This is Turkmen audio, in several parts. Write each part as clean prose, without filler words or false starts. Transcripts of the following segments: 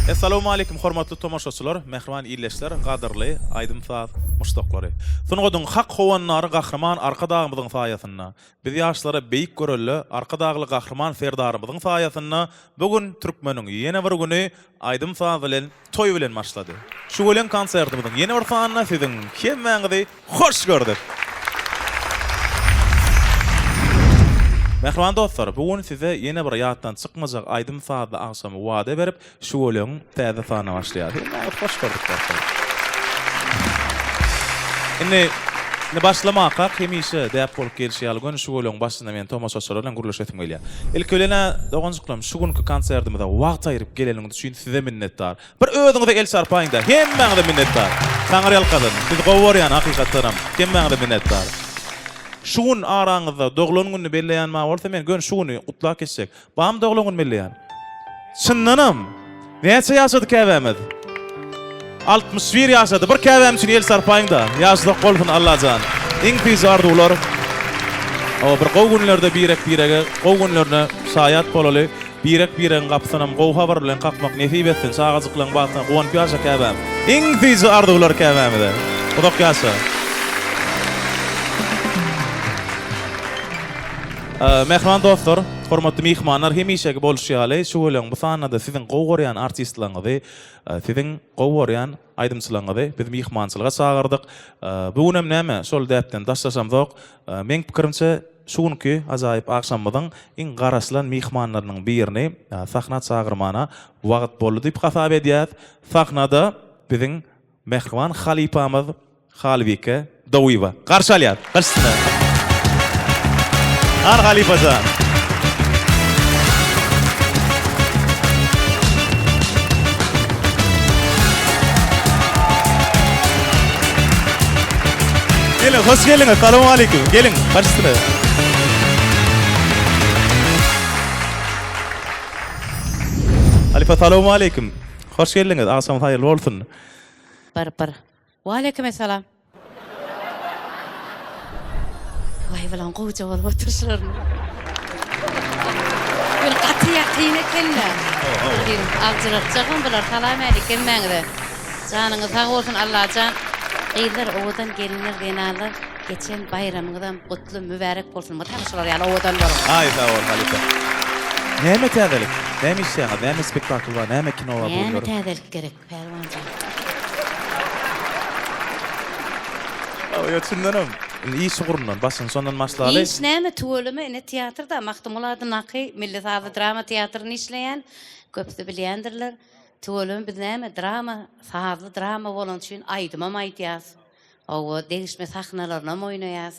Essalawmaleýkim hormatly tomaşaçylar, mähriban ildeşler, gadyrly aýdym-saz muşdaklary. Sungatyň hak howandary Gahryman Arkadagymyzyň saýasynda, biz ýaşlara beýik görelde Arkadagly Gahryman Serdarymyzyň saýasynda bu gün türkmeniň ýene bir güni aýdym-saz bilen toý bilen başlady. Şüweleň konsertimiziň ýene bir sanynda siziň hemmäňizi hoş gördük! Mähriban dostlar, bu gün size ýene bir ýatdan çykmajak aýdym-sazly agşamy wada berip, Şüweleňiň täze sanyna başlaýarys. Hemmäňizi hoş gördük dostlar! Indi Indi başlamakak hemişe däp bolup gelşi ýaly göni şüweleňiň başynda men tomaşaçylar bilen gürleşesim gelýär. Ilki bilen-ä doganjyklarym şu günki konsertimize wagt aýryp geleniňiz üçin size minnetdar. Bir özüňize el çarpaýyňda hemmäňize minnetdar. Taňryýalkasyn. Sizi gowy görýän hakykatdanam. Hemmäňize minnetdar. Şu gün araňyzda doglan gününi belleýän bar bolsa men göni şu güni gutlap geçjek. Barmy doglan gün belleýän? Çyndanam. Näçe ýaşady käbämiz? 61 ýaşady. Bir käbäm üçin el çarpaýyňda. Ýaş uzak bolsun Allajan. Iň süýji arzuwlar. Hawa bir gowy günlerde birek-birege gowy günlerine şaýat bolaly. Birek-biregiň gapysynam gowy habar bilen kakmak nesip etsin. Çagajyklaryň bagtyna guwanyp ýaşa käbäm. Iň süýji arzuwlar käbämize. Uzak ýaşa. Mähriban dostlar, hormatly myhmanlar, hemişeki bolşy ýaly, şüweleňiň bu sanynda-da siziň gowy görýän artistlaryňyzy, siziň gowy görýän aýdymçylaryňyzy biz myhmançylyga çagyrdyk. Bu günem näme, şol däpden daşlaşamzok. Meň pikirimçe, şu günki ajaýyp agşamymyzyň iň garaşylan myhmanlarynyň birini sahna çagyrmana wagt boldy diýip hasap edýäs. Sahnada biziň Mähriban halypamyz Halybike Dowyýewa. Garşy alýas. Garşysyna. Hany halypajan. Geliň, hoş geldiňiz. Salowmaleýkim. Geliň, garşysyna. Halypa salowmaleýkim. Hoş geldiňiz. Agşamyňyz haýyrly bolsun. Bir bir. Waleýkimessalam. Waý bulan gowja bolup oturyşlaryny. Bir gaty ýakyn ekenler. Bir aljyratjagam bular. Salam älik hemmäňize. Janyňyz sag bolsun Allajan. Gyzlar owadan gelinler zenanlar geçen baýramyňyzam gutly mübärek bolsun mydama şular ýaly owadan boluň. Aý sag bol halypa. Näme täzelik? Näme işleýäňiz? Näme spektakl bar? Näme kino bar bu Näme günler? täzelik gerek? Pälwanjan. Hawa, çyndanam. Indi iş ugrundan, başyny şondan başlaly. Iş näme, tüweleme, ine teatrda, Magtymguly adyndaky Milli sazly drama teatrynda işleýän, köpüsi bilýändirler. Tüweleme, biz näme, drama, sazly drama bolany üçin aýdymam aýdýas. Hawa, degişme sahnalarynam oýnaýas.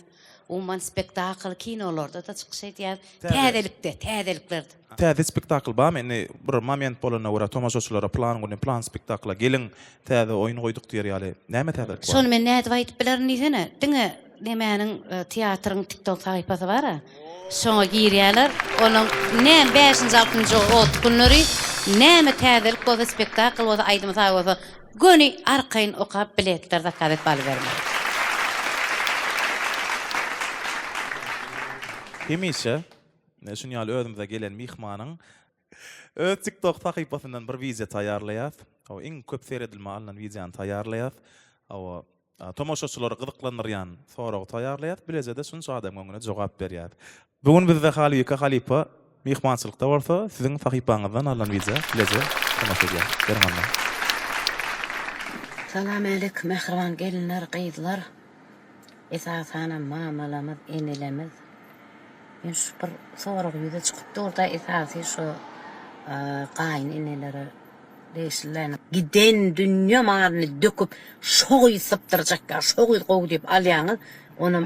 Umuman, spektakl, kinolarda-da çykyş edýäs. Täzelikde, täzeliklerde. Täze spektakl barmy? Indi bir moment bolanyna görä tomaşaçylara plan güni, plan spektakla geliň, täze oýun goýduk diýer ýaly näme täzelik bar? Şony men nädip aýdyp bilerin diýsene. Diňe nemäniň, teatryň TikTok sahypasy bar-a. Şoňa girýärler. Onuň näme bäşinji, altynjy ot günleri näme täzelik bolsa, spektakl bolsa, aýdym-saz bolsa, Göni arkaýyn okap biletler zakaz edip alybermeli. Hemişe şun ýaly özümize gelen myhmanyň öz tiktok sahypasyndan bir wideo taýýarlaýas. Hawa iň köp seredilme alnan wideony taýýarlaýas. Hawa Tomaşaçylary gyzyklandyrýan soragy taýýarlaýas, bilejede şunça adamyň öňünde jogap berýäs. Bu gün bizde Halybike halypa myhmançylykda bolsa, siziň sahypaňyzdan alnan wideo bileje tomaşa edýäs. Beriň onda. Salam älik mähriban gelinler gyzlar esasanam mamalamyz enelemiz men şu bir sorag ýüze çykyp durda esasy şu gaýyn enelere Degişlilerini giden dünýe malyny döküp şo gyz sypdyrjak ýa şo gyz gowy diýip alýaňyz onam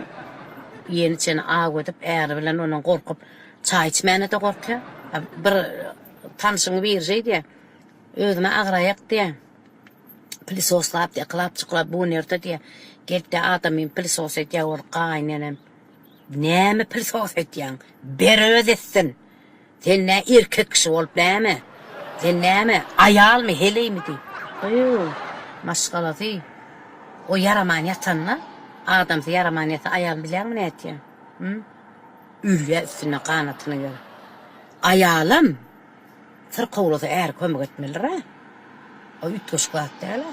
iýeni içeni aw edip äri bilen ondan gorkup çaý içmäne-de gorkýar. Bir tanşyň biri şeý diýýär özüme agyraýak diýýär pilisoslap diýýär kylap çyklap bu nerde diýýär gelip diýýär adamym pilisos edýär ol gaýynenem näme pilisos edýäň ber özi etsin Sen nä erkek kişi bolup näme? Sen näme, aýalmy, heleými diý. Gyýw, maşgalasy o ýaraman ýatanda, adamsy ýaraman ýatsa aýalyny bilýäňmi nätýä? Hü? Ölýä üstünde ganatyny gerip. Aýalam syrkawlasa äri kömek etmelidir-ä. O üýtgeşik zat däl-ä.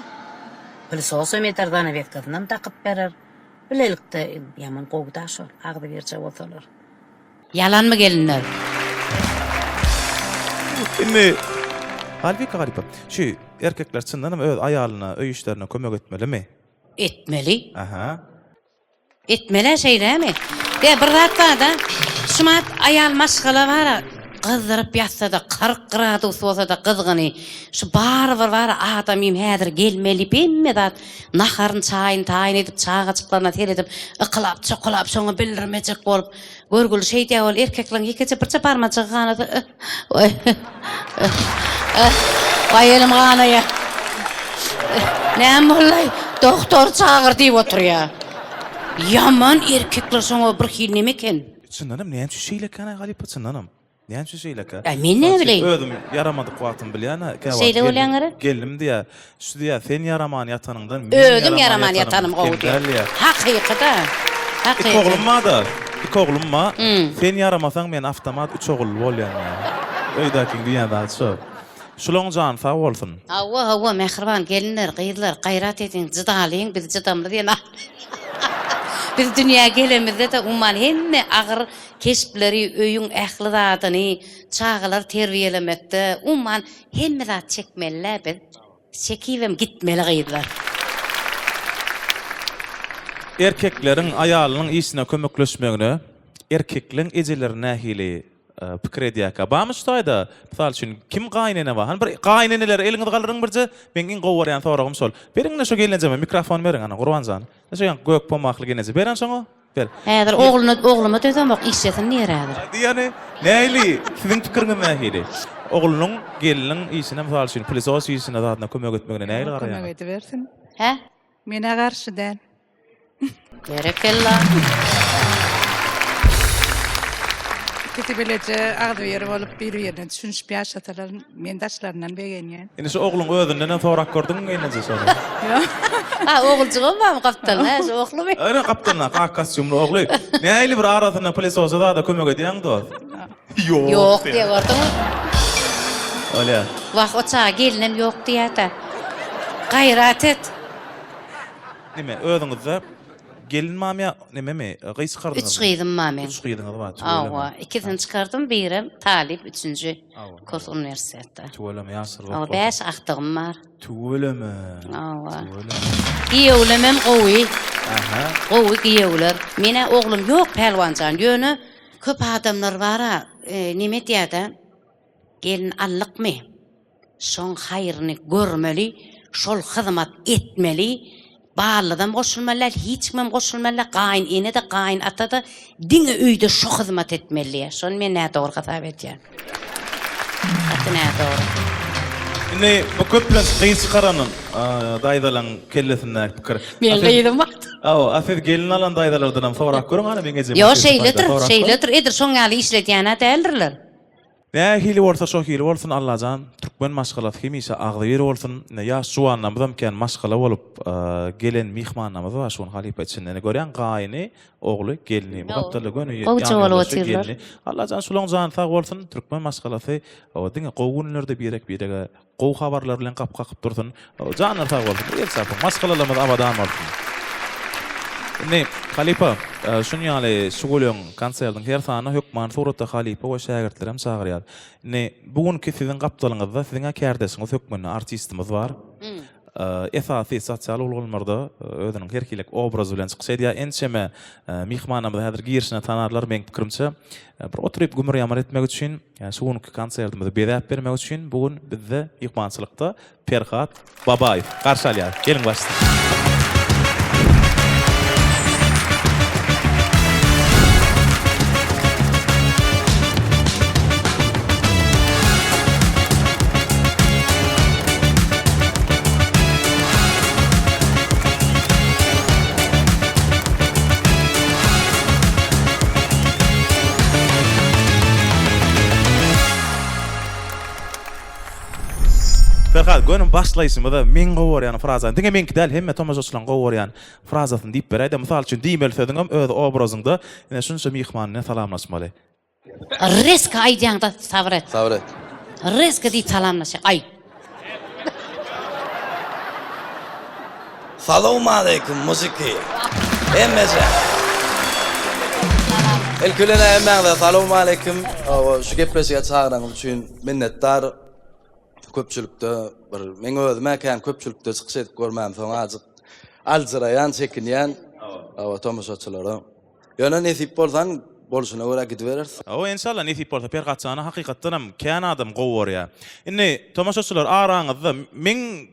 Pylesosam eder, zanaweskasynam dakyp berer. Bilelikde ýaman gowy-da şol, agzybirje bolsalar. Ýalanmy gelinler? Indi Halbike halypa, şu erkekler çyndanam öz aýalyna öý işlerine kömek etmelimi? Etmeli. Aha. Etmelä şeýlemi? Be bir zat barda, şumat aýal maşgala bara gyzdyryp ýatsada 40 gradus bolsada gyzgyny, şu barybir bara adamym häzir gelmeli hemme zat naharyny çaýyny taýyn edip çagajyklaryna seredip yklap çokulap şoňa bildirmejek bolup Görgüli şeýdýär ol erkekleň ýekeje birje barmajygy ganasa Waý Waý elim ganaýar. Näme boldy? Dogtor çagyr diýip oturýar. Ýaman erkekler şoňa bir hili neme eken. Çyndanam näme üçin şeýlekänaý halypa çyndanam. Näme üçin şeýlekä? Ä men näme bileýin. Özüm ýaramadyk wagtym bilýän-ä. Käwagt Şeýle bolýan gerek? Gelnim diýýär. Şu diýýär, sen ýaraman ýatanyňdan men Özüm ýaraman ýatanym gowy diýýär. Hakyky-da. Hakyky. Iki oglum bar-da. Iki oglum bar. Sen ýaramasaň men awtomat üç ogully bolýan diýýär. Öýdäkiň diýýän zady şo. Şulaň jany sag bolsun. Hawa, hawa, mähriban gelinler, gyzlar, gaýrat ediň, jydalyň, biz jydamly zenan. Biz dünýä gelemizde-de umuman hemme agyr keşpleri, öýüň ähli zadyny, çagalary terbiýelemekde, umuman hemme zat çekmeli-dä biz. Çekibem gitmeli gyzlar. Erkekleriň aýalynyň işine kömekleşmegine erkekleň ejeleri nähili pikir edýärkä? Barmy şu taýda, mysal üçin, kim gaýynene bar? Hany bir gaýyneneler eliňizi galdyryň birje. Meň iň gowy görýän soragym şol. Beriň ine şu gelnejeme mikrofon beriň ana Gurbanjan. Ine şu ýaňky gök pomahly gelneje. Ber ana şoňa. Ber. Häzir ogluna ogluma dözemok işlesin diýer häzir. Diýýäni nähili? Siziň pikiriňiz nähili? Oglunyň gelniň işine mysal üçin plysos işine zadyna kömek etmegine nähili Kömek garaýaňyz? edibersin. Hä? Menä garşy däl. Berekella. İkisi bileje agzybir bolup bir-birine düşünişip ýaşasalar men daşlaryndan begenýän. Indi şu ogluň özündenem sorap gördüňmi gelneje şony? Ýok. Ha oguljygam barmy gapdalynda hä şu oglumy? Ene gapdalyndaky ak kostýumly ogly. Nähili bir arasynda pylesosa zada kömek edýäň dost? Ýok. Ýok diýe gördüňmi? Bolýa. Wah o çaga gelinem ýok diýýädä. Gaýrat et. Neme özüňizde gelin barmy ýa nememi gyz çykardyňyzmy? Üç gyzym bar meň. Üç gyzyňyz bar tüweleme. Hawa ikisini çykardym birem talyp üçünji. Kurs uniwersitetde. Tüweleme ýaşlar Hawa, 5 agtygym bar. Tüweleme. Hawa. Tüweleme. Giýewlemem gowy. Aha. Gowy giýewler. Menä oglum ýok Pälwanjan, ýöne köp adamlar bar-a, neme edýär-de, gelin aldykmy, şoň haýryny görmeli, şol hyzmat etmeli, Ballydam goşulmaly däl, hiç kimem goşulmaly däl, gaýyn ene-de, gaýyn ata-da diňe öýde şo hyzmat etmeli diýýär. Şony men nädogry hasap edýän. Gaty nädogry. Indi bu köplenç gyz çykaran daýzalaň kellesindäki pikir. Meň gyzym bar. Hawa, a siz gelin alan daýzalardanam sorap görüň hany meň ejem. Ýok, şeýledir, şeýledir. Edil şoň ýaly işledýän-ä däldirler. Nähili bolsa şo hili bolsun Allajan türkmen maşgalasy hemişe agzybir bolsun ine ýaş juwanlarymyzam kän maşgala bolup gelen myhmanlarymyz bar şu gün halypa içinde ine görýäň gaýyny ogly gelni bu gapdalda göni Gowja ýan bolup ýoldaşy otyrlar. gelni Allajan şulaň jany sag bolsun türkmen maşgalasy diňe gowy günlerde birek birege Gowy habarlar bilen gapy kakyp dursun. Janlar sag bolsun. El çarpyň. Maşgalalarymyz abadan bolsun. Indi halypa, şuny ýaly şugulaň konsertiň her sanyna hökmany suratda halypa we şägirtlerem çagyrýar. Indi bu günki siziň gapdalyňyzda siziň-ä kärdeşiňiz hökmünde artistimiz bar. Esasy sosial ulgamlarda özüniň her hili obrazy bilen çykyş edýär. Ençeme myhmanlarymyzy häzir girişine tanarlar meň pikirimçe. Bir oturyp gümür-ýamyr etmek üçin Şu günki konsertimizi bezäp bermek üçin bu gün bizde myhmançylykda Perhat Babaýew garşy alýar. Geliň başda. Perhat, göni başlaýşymyza meň gowy görýän frazany, diňe meňki däl, hemme tomaşaçylaryň gowy görýän frazasyny diýip beräý-de. Mysal üçin, diýmeli sözüňem öz obrazyňda, ine şunça myhman bilen salamlaşmaly. Reska aýdýaňda sabyr et. Sabyr et. Reska diýip salamlaşýa. Aý. Salowmaleýkim muziki. Hemmeje. Ilki bilen hemmäňize salowmaleýkim. Şu gepleşige çagyranyňyz üçin minnetdar. Köpçülikde bir meň özüm-ä kän köpçülikde çykyş edip görmänsoň azjyk aljyraýan, çekinýän. Hawa, tomaşaçylara. Ýöne nesip bolsa bolşuna görä gidibereris. Hawa enşalla nesip bolsa Perhat jana hakykatdanam kän adam gowy görýär. Indi tomaşaçylar araňyzda meň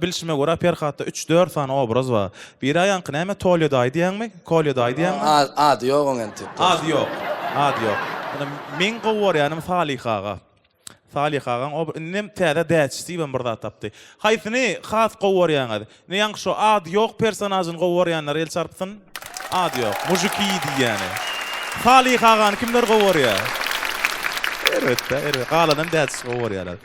bilşime görä Perhatda üç dört sany obraz bar. Biri ýaňky näme Tolýa daýy diýýäňmi? Kolýa daýy diýýäňmi? Ady ýok oň entek. Ady ýok. Ady ýok. Indi meň gowy görýänim Salyh aga. Salyh agaň ob indem täze däçi diýibem bir zat tapdy. Haýsyny has gowy görýäňiz? Indi ýaňky şo ady ýok personažyny gowy görýänler el çarpsyn. Ady ýok. Mužiki diýýäni. Salyh agany kimler gowy görýär? Erbet-dä, erbet. Galanam däçisi gowy görýärler.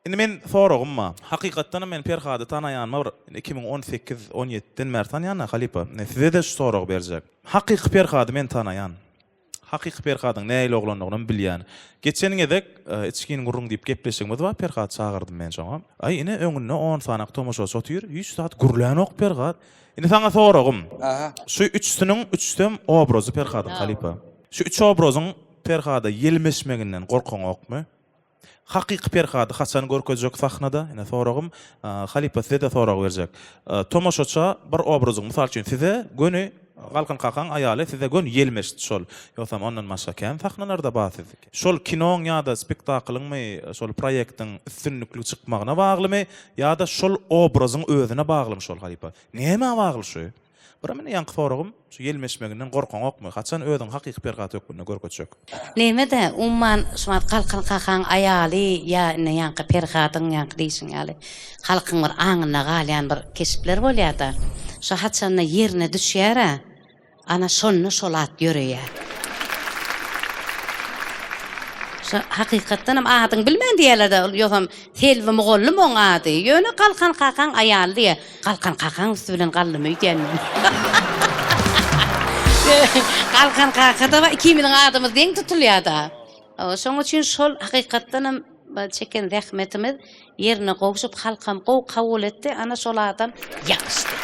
Indi men soragym bar. Hakykatdanam men Perhady tanaýanyma bir 2018, 17-den bäri tanýan-a halypa. Indi size-de şu soragy berjek. Hakyky Perhady men tanaýan. Hakyky Perhadyň nähili oglandygynam bilýän. Geçen gezek içgin gürrüň diýip gepleşigimiz bar, Perhady çagyrdym men şoňa. Aý, ine, öňünde on sanak tomaşaçy otyr, hiç zat gürlänok Perhat. Indi saňa soragym. Şu üçüsiniň üçüsem obrazy Perhadyň halypa. Şu üç obrazyň Perhada ýelmeşmeginden gorkaňokmy? Hakyky Perhady haçan görkezjek sahnada? Ine soragym. Halypa size-de sorag berjek. Tomaşaça bir obrazyň, mysal üçin size göni Galkan kakaň aýaly size göni ýelmeşdi şol. Ýogsam ondan başga kän sahnalarda bar siz. Şol kinoň ýa-da spektaklyňmy, şol proýektiň üstünlikli çykmagyna baglymy ýa-da şol obrazyň özüne baglymy şol halypa? Nämä bagly şu? Biram ine ýaňky soragym, şu ýelmeşmeginden gorkaňokmy? Haçan özüňi hakyky Perhat hökmünde görkezjek? Neme-de, umuman, şu wagt Galkan kakaň aýaly ýa ine ýaňky Perhadyň ýaňky diýşiň ýaly, halkyň bir aňynda galýan bir keşpler bolýar-da. Şo haçanda ýerine düşýär-ä, ana şonda şol at ýöreýär. Şo hakykatdanam adyňy bilmän diýýärler-de, ýogsam Selbi mugallym oň ady. Ýöne Galkan kakaň aýaly diýýär. Galkan kakaň üsti bilen galdym öýdýän men. Galkan kaka-da bar, ikimiziň adymyz deň tutulýar-da. Şoň üçin şol hakykatdanam çeken zähmetimiz ýerine gowşup, halkam gowy kabul etdi, ana şol adam ýapyşdy.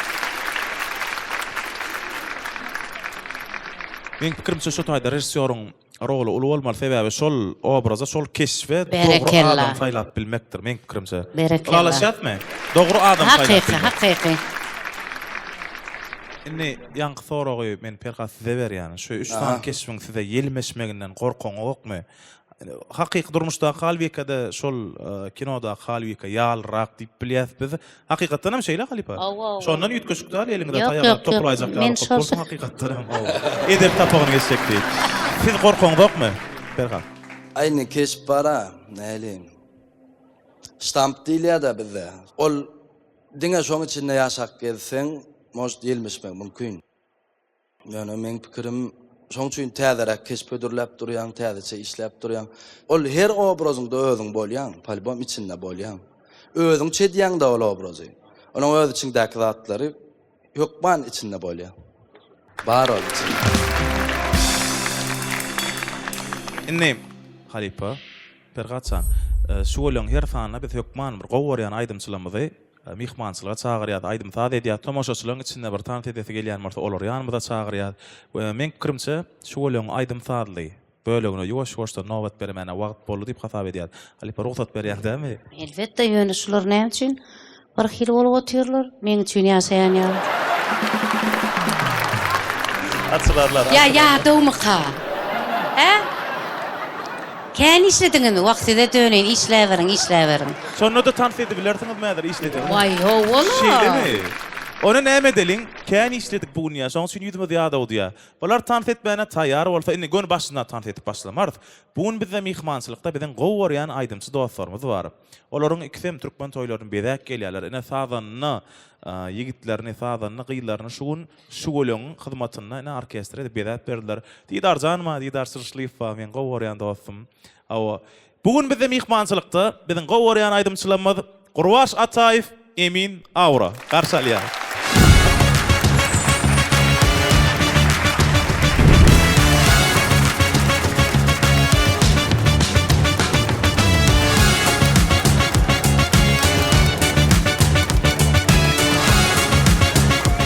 Meň pikirimçe şu taýda režissýoryň roly uly bolmaly sebäbi şol obraza şol keşbe dogry adam saýlap bilmekdir meň pikirimçe. Berekella. Ylalaşýasmy? Dogry adam saýlap Hakyky, bilmek. hakyky. Indi ýaňky soragy men Perhat size berýän. Şu üç sany keşbiň size ýelmeşmeginden gorkaňokmy? Hakyky durmuşdaky Halbike-de şol kinodaky Halbike ýalyrak diýip bilýäs biz. Hakykatdan hem şeýle halypa. Hawa, hawa. Şondan üýtgeşik däl eliňize Ýok, taýak ýok, alyp ýok. topulaýjak ýaly Men bolup şol dursuň hakykatdan hem hawa. Edep sapagyny geçjek diýip. Siz gorkaňzokmy Perhat? Aý indi keşp bar-a, näli. Ştamp diýilýär-dä bizde. Ol diňe şoň içinde ýaşap gezseň, может ýelmeşmek mümkin. Ýöne meň pikirim, şoň üçin täzeräk keşp hödürläp durýaň, täzeçe işläp durýaň. Ol her obrazyňda özüň bolýaň, polibom içinde bolýaň. Özüň çedýäň-de ol obrazy. Onuň öz içiňdäki zatlary hökman içinde bolýar. Bar ol içinde. Indi, halypa, Perhat jan, şüweleň her sanyna biz hökman bir gowy görýän aýdymçylarymyzy Myhmançylyga çagyrýas, aýdym-saz edýäs. Tomaşaçylaryň içinde bir tans edesi gelýän bolsa, olary ýanymyza çagyrýas. We meň pikirimçe, şüweleňiň aýdym-sazly bölegine ýuwaş-ýuwaşdan nobat bermäne wagt boldy diýip hasap edýäs. Halypa, rugsat berýäň dälmi? Elbetde, ýöne şular näme üçin bir hili bolup otyrlar? Meň üçin ýaşaýan ýaly. Açylarlar, Ýa açylarlar. ýadawmyka? Hä? Kän işlediňizmi? Wah, size döneýin, işläberiň, işläberiň. Şonda-da tans edibilersiňizmi häzir işleseňiz? Waý, hawa-la! Şeýlemi? Onda näme edeliň? Kän işledik bu gün ýa, şonuň üçin ýüzümiz ýadawdy ýa. Bular tans etmäne taýýar bolsa, indi göni başyndan tans edip başlamarys. Bu gün bizde myhmançylykda biziň gowy görýän aýdymçy dostlarymyz bar. Olaryň ikisem türkmen toýlaryny bezäp gelýärler. Ine, sazanda ýigitlerini, sazanda gyzlaryny şu gün Şüweleňiň hyzmatynda ine orkestr edip bezäp berdiler. Didar jan bar, Didar Çyrşlyýew bar, meň gowy görýän dostum. Hawa. Bu gün bizde myhmançylykda biziň gowy görýän aýdymçylarymyz Gurbaş Ataýew, Emin Aura. Garşy alýarys.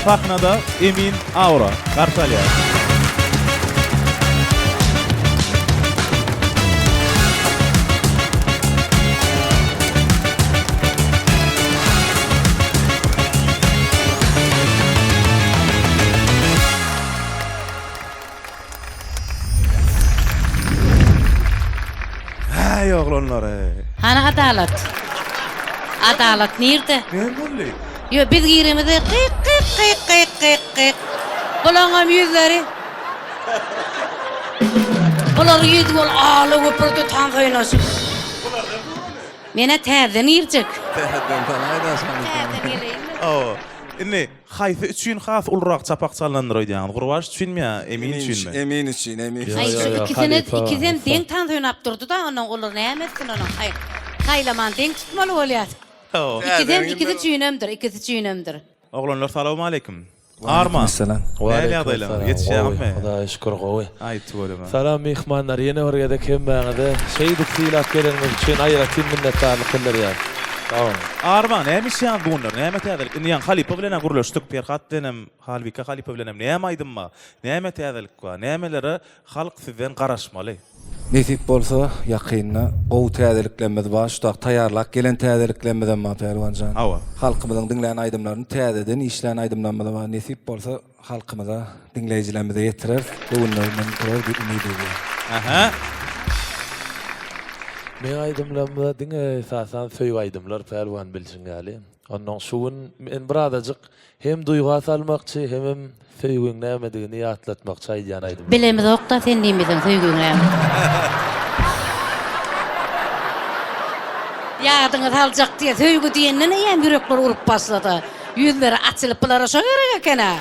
Sahnada Emin Aura garşy alýar. Häý oglanlar eý. Hany adalat? Adalat nirde? Näme boldy? Ýo biz giremizde gyk gyk gyk gyk gyk gyk. Bulaňam ýüzleri. Bular ýüz bol ala köpürdi tans oýnaşyp. Menä täzeden girjek. Täzeden tanaýdaşam. Täzeden geleýinmi? Hawa. Indi Haýsy üçin has ulurak çapak çalnandyr öýdýäňiz? Gurbaş üçinmi ýa Emin üçinmi? Emin üçin, Emin. Aý şu ikisine ikisem deň tans oýnap durdy-da onnoň olar näme etsin onuň aý saýlaman deň tutmaly bolýar. Ikisem ikisi üçinemdir, ikisi üçinemdir. Oglanlar salowmaleýkim. Arman. Waleýkim Nähili ýagdaýlaryňyz? Ýetişýäňizmi? Hudaýa şükür gowy. Aý tüweleme. Salam myhmanlar ýene bir gezek hemmäňize şeýdip sylap geleniňiz üçin aýratyn minnetdarlyk bildirýän. Sag boluň. Arman näme işýäňiz bu günler näme täzelik indi ýaňy halypa bilenem gürleşdik Perhat bilenem Halbike halypa bilenem näme aýdym bar näme täzelik bar nämelere halk sizden garaşmaly. Nesip bolsa ýakynda gowy täzeliklerimiz bar şu tak taýýarlap gelen täzeliklerimizem bar Pälwanjan. Hawa. Halkymyzyň diňlän aýdymlaryny täzeden işlän aýdymlarymyz bar nesip bolsa Halkymyza, diňleýjilerimize ýetireris, göwünlerinden turar diýip umyt edýän. Aha. Meň aýdymlarymda diňe esasan söýgi aýdymlar Pälwan bilşiň ýaly. Onnoň şu gün men birazajyk hem duýga salmakçy hemem söýgiň nämedigini ýatlatmakçy aýdýan aýdymlarym. Bilemizokda sen diýmeseň söýgiň nämedigini. Ýadyňa saljak diýe söýgi diýenden eýýäm ýürekler urup başlady. Ýüzleri açylyp bulara şo gerek eken-ä.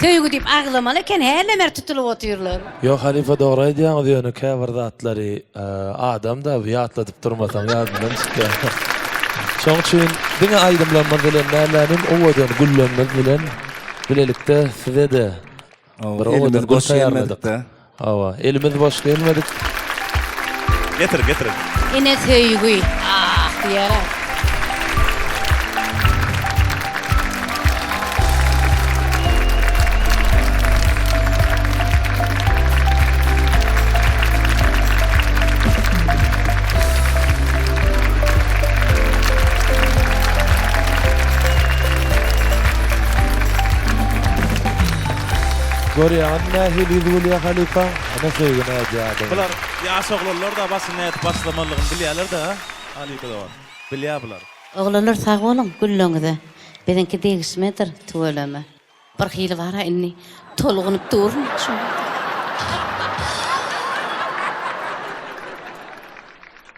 Söýgi diýip aglamaly eken hälem er tutulyp otyrlar. Ýok halypa dogry aýdýaňyz ýöne käbir zatlary adam-da bu ýatladyp durmasaň ýadyndan çykýar. Şoň üçin diňe aýdymlarymyz bilen däl-de owadan güllerimiz bilen bilelikde size-de Bir owadan Elimiz gül boş taýýarladyk. gelmedik-de. Hawa, elimiz boş gelmedik. Getir, getir. Ine söýgi, ah diýer-ä. Görýäňizmi nähili ýüz gülýär halypaň? Ine söýgi nädýär adamy. Bular ýaş oglanlar-da başyny nädip başlamalygyny bilýärler-dä, halypa dogan. Bilýär bular. Oglanlar sag boluň gülleňize. Biziňki degişmedir tüweleme. Bir hili bara indi tolgunyp durun şoňa.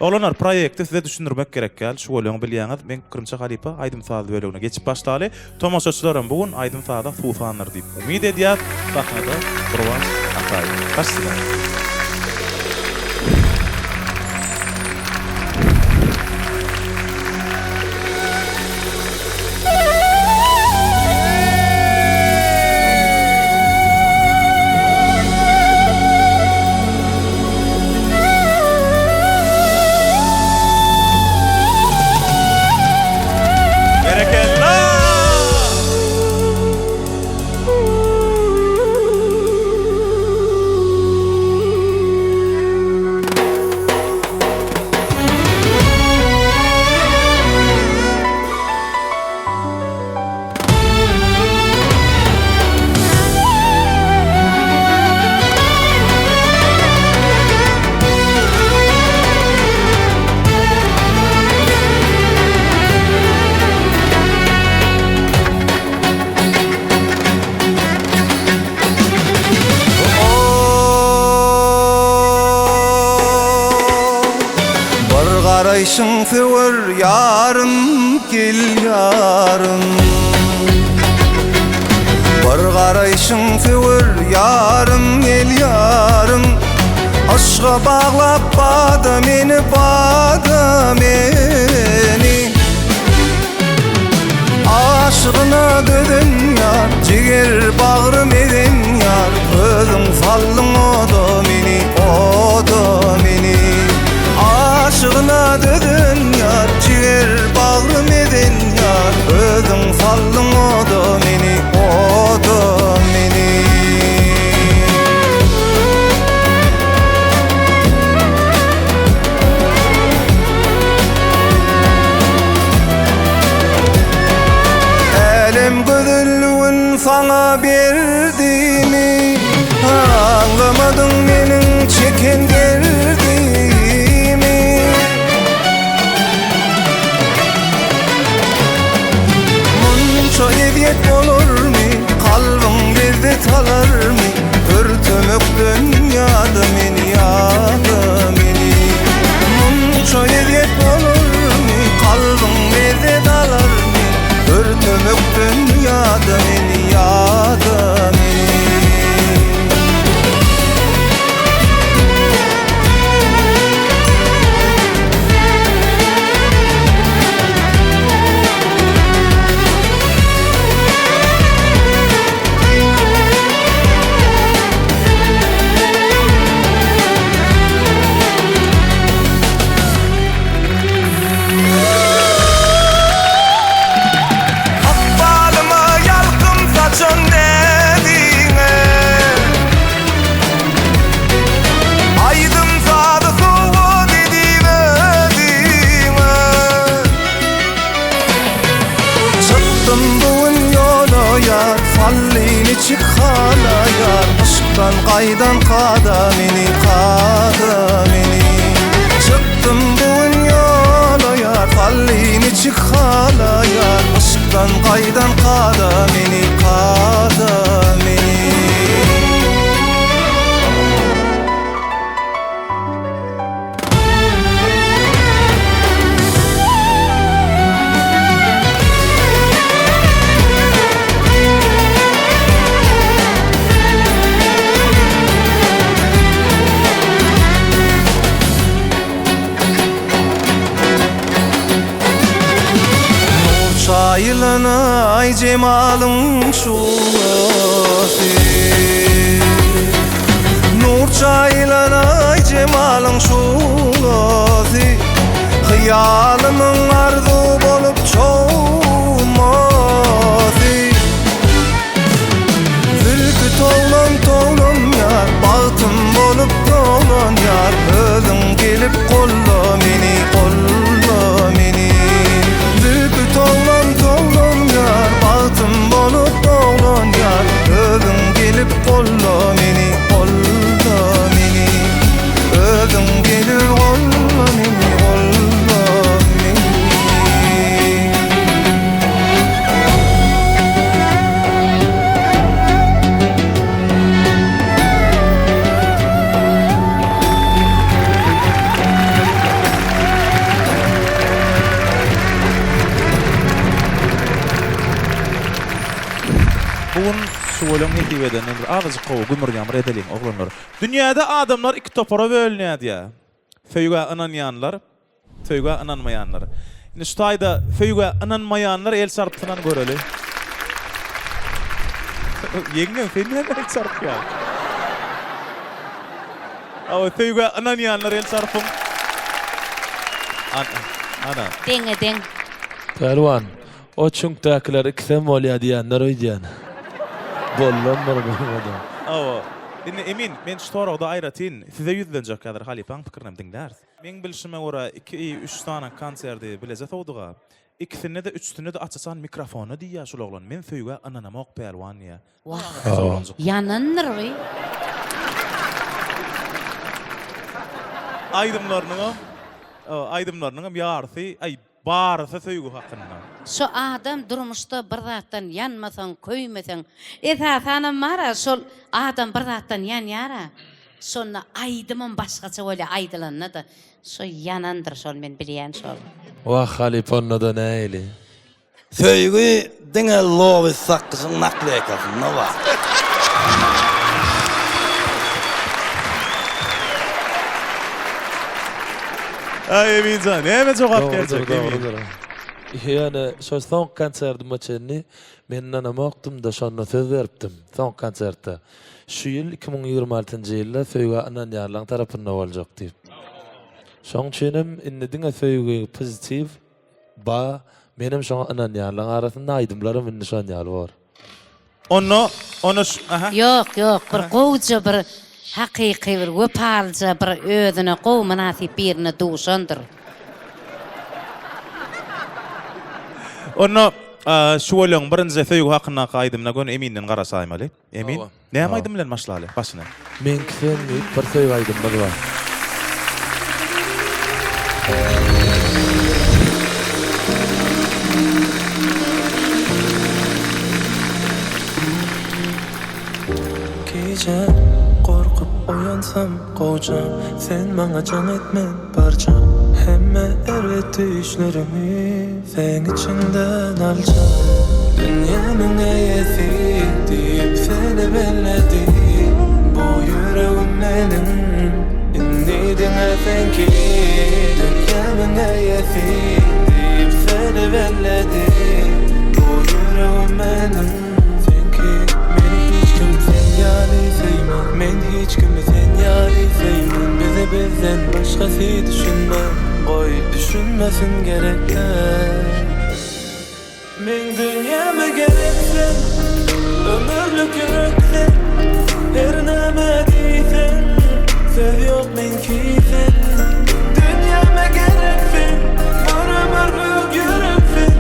Oglanlar proýekti size düşündirmek gerek däl, şu bölegini bilýäňiz. Meň pikirimçe halypa aýdym-saz bölegine geçip başlaly. Tomaşaçylaram bu gün aýdym-saza suwsandyr diýip umyt edýäs. Sahnada Gurban Ataýew. Başlaýar. Berekella! Bir garaýşyň söwer ýarym gel ýarym Bir garaýşyň söwer ýarym gel ýarym Yşga baglap bada meni bada meni Aşygyna dözen ýar, jiger bagrym ezen ýar, Özüň saldyň oda meni, oda meni. Aşygyna dözen ýar, jiger bagrym ezen ýar. niçik halaýar Yşkdan gaýdan kada meni, kada meni Çykdym bu gün ýola ýar, Salli niçik halaýar Yşkdan gaýdan kada meni, kada meni. Nur çaýylan aý jemalyň şuglasy Nur çaýylan aý jemalyň şuglasy Hyýalymyň arzuw bolup çowmasy Zülpi towlan towlan ýar Bagtym bolup dolan ýar Özüň gelip golla meni golla meni Zülpi towlan towlan ýar Bagtym bolup doglan ýar Özüň gelip golla meni golla meni Özüň gelip golla meni golla meni. Bu gün şüweleň nesip edenden bir azajyk gowy gümür-ýamyr edeliň, oglanlar. Dünýäde adamlar iki topara bölünýär diýýär. Söýgä ynanýanlar, söýgä ynanmaýanlar. Indi şu taýda söýgä ynanmaýanlar el çarpsynam göreli. Ýeňňem sen näme el çarpýaň? Hawa söýgä ynanýanlar el çarpyň. Ana, ana. Deňe deň. Pälwan, o çüňkdäkiler ikisem bolýa diýenler öýdýän. Bollam bir bolmadam. Hawa. Indi Emin, men şu soragda aýratyn size ýüzlenjek häzir halypaň pikirinem diňläris. Meň bilşime görä iki, üç sany konserdi bileje sowduga. Ikisinde-de, üçüsinde-de aç-açan mikrofona diýýär şul oglan, men söýgä ynanamok pälwan diýýär. Wah, ýanandyr bi. Aýdymlarynyňam, aýdymlarynyňam ýarysy, aý, Barysy söýgi hakynda. Şo adam durmuşda bir zatdan ýanmasaň, köýmeseň, esasanam bar-a şol adam bir zatdan ýanýar-a, şonda aýdymam başgaça bolýar aýdylanda-da, şo ýanandyr şol men bilýän şol. Wah halypa ondada nähili. Söýgi diňe Lowy sakgyjyň nakleýkasynda bar. Aý Eminjan näme jogap berjek Dogrudyr dogrudyr. Ýöne şo soňky konserdime çenli men ynanamokdym-da şonda söz beripdim soňky konsertde. Şu ýyl 2026-njy ýylda söýgä ynanýanlaň tarapynda boljak diýip. Şoň üçinem indi diňe söýgi pozitiw Ba, menem şoňa ynanýanlaň arasynda aýdymlaram indi şon ýaly bor. Onda, onda şu, aha. Ýok, ýok, bir gowja bir hakyky bir wepalyja bir özüne gowy mynasyp birine duşandyr. Onda Şüweleň birinji söýgi hakyndaky aýdymyna göni Eminden garaşaýmaly. Emin, näme aýdym bilen başlaly başyny? Meňki sen diýip bir söýgi aýdymymyz bar. Gije gorkup oýansam gowjam Sen maňa jaň et men barjak Hemme erbet düýşlerimi Seň içiňden aljak Dünýämiň eýesi diýip seni belledi Bu ýüregim meniň indi diňe seňki Dünýämiň eýesi diýip seni belledi Bu ýüregim meniň seňki Meni hiç kim sen ýaly söýmez Men hiç kimi sen ýaly söýmen Bize bizden başgasy düşünmez Goý düşünmesin gerek däl. Meň dünýäme gerek sen Ömürlik ýürek sen Her näme diýseň Söz ýok meňki sen Dünýäme gerek sen Bir ömürlik ýürek sen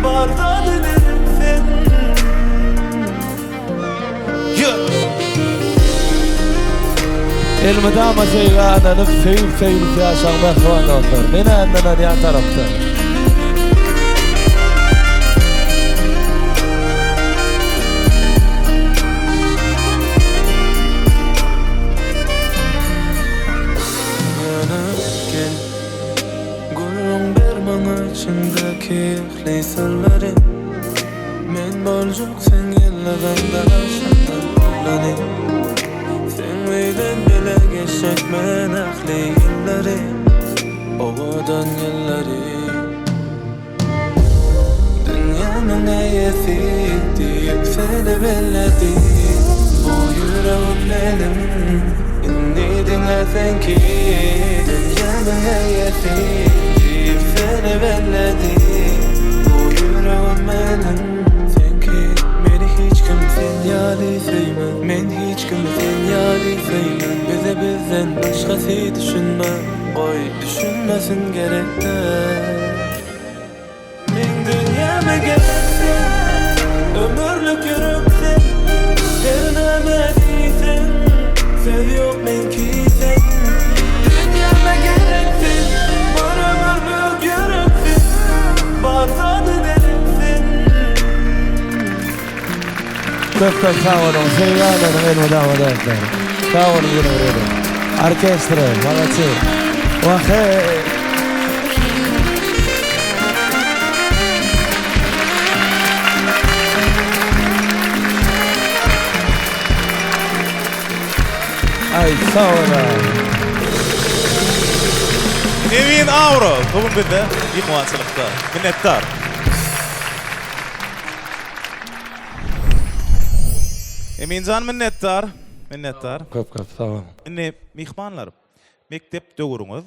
Bar zady berip sen. Elmydama söýgä ynanyp, söýüp söýülip ýaşaň mähriban dostlar. Men ynanýan tarapdan. Ýöne gel, gürrüň ber maňa içiňdäki ähli syrlary. Men boljak seň ýyllygyňda şatlyk gülleri. Seň bilen bile geçjek men ähli ýyllary, owadan ýyllary. Dünýämiň eýesi diýip seni belledi Bu ýüregim meniň indi diňe seňki Dünýämiň eýesi diýip seni belledi Bu ýüregim meniň seňki Meni hiç kim sen ýaly söýmez Men hiç kimi sen ýaly söýmen Bize bizden başgasy düşünmez Goý düşünmesin gerek däl. Meň dünýäme gerek sen, ömürlik ýürek sen Her näme diýseň, söz ýok meňki sen Dünýäme gerek sen, bir ömürlik ýürek sen Bar zada derek sen. Köp köp sag boluň söýgi alanyň elmydama dostlar. Sag boluň ýene bir gezek. Orkestre malaçy. Wah-heý. Aý sag bol-a. Emin Auro bu gün bizde myhmançylykda. Minnetdar. Eminjan minnetdar. Minnetdar. Köp köp sag boluň. Indi myhmanlar, mekdep döwrüňiz,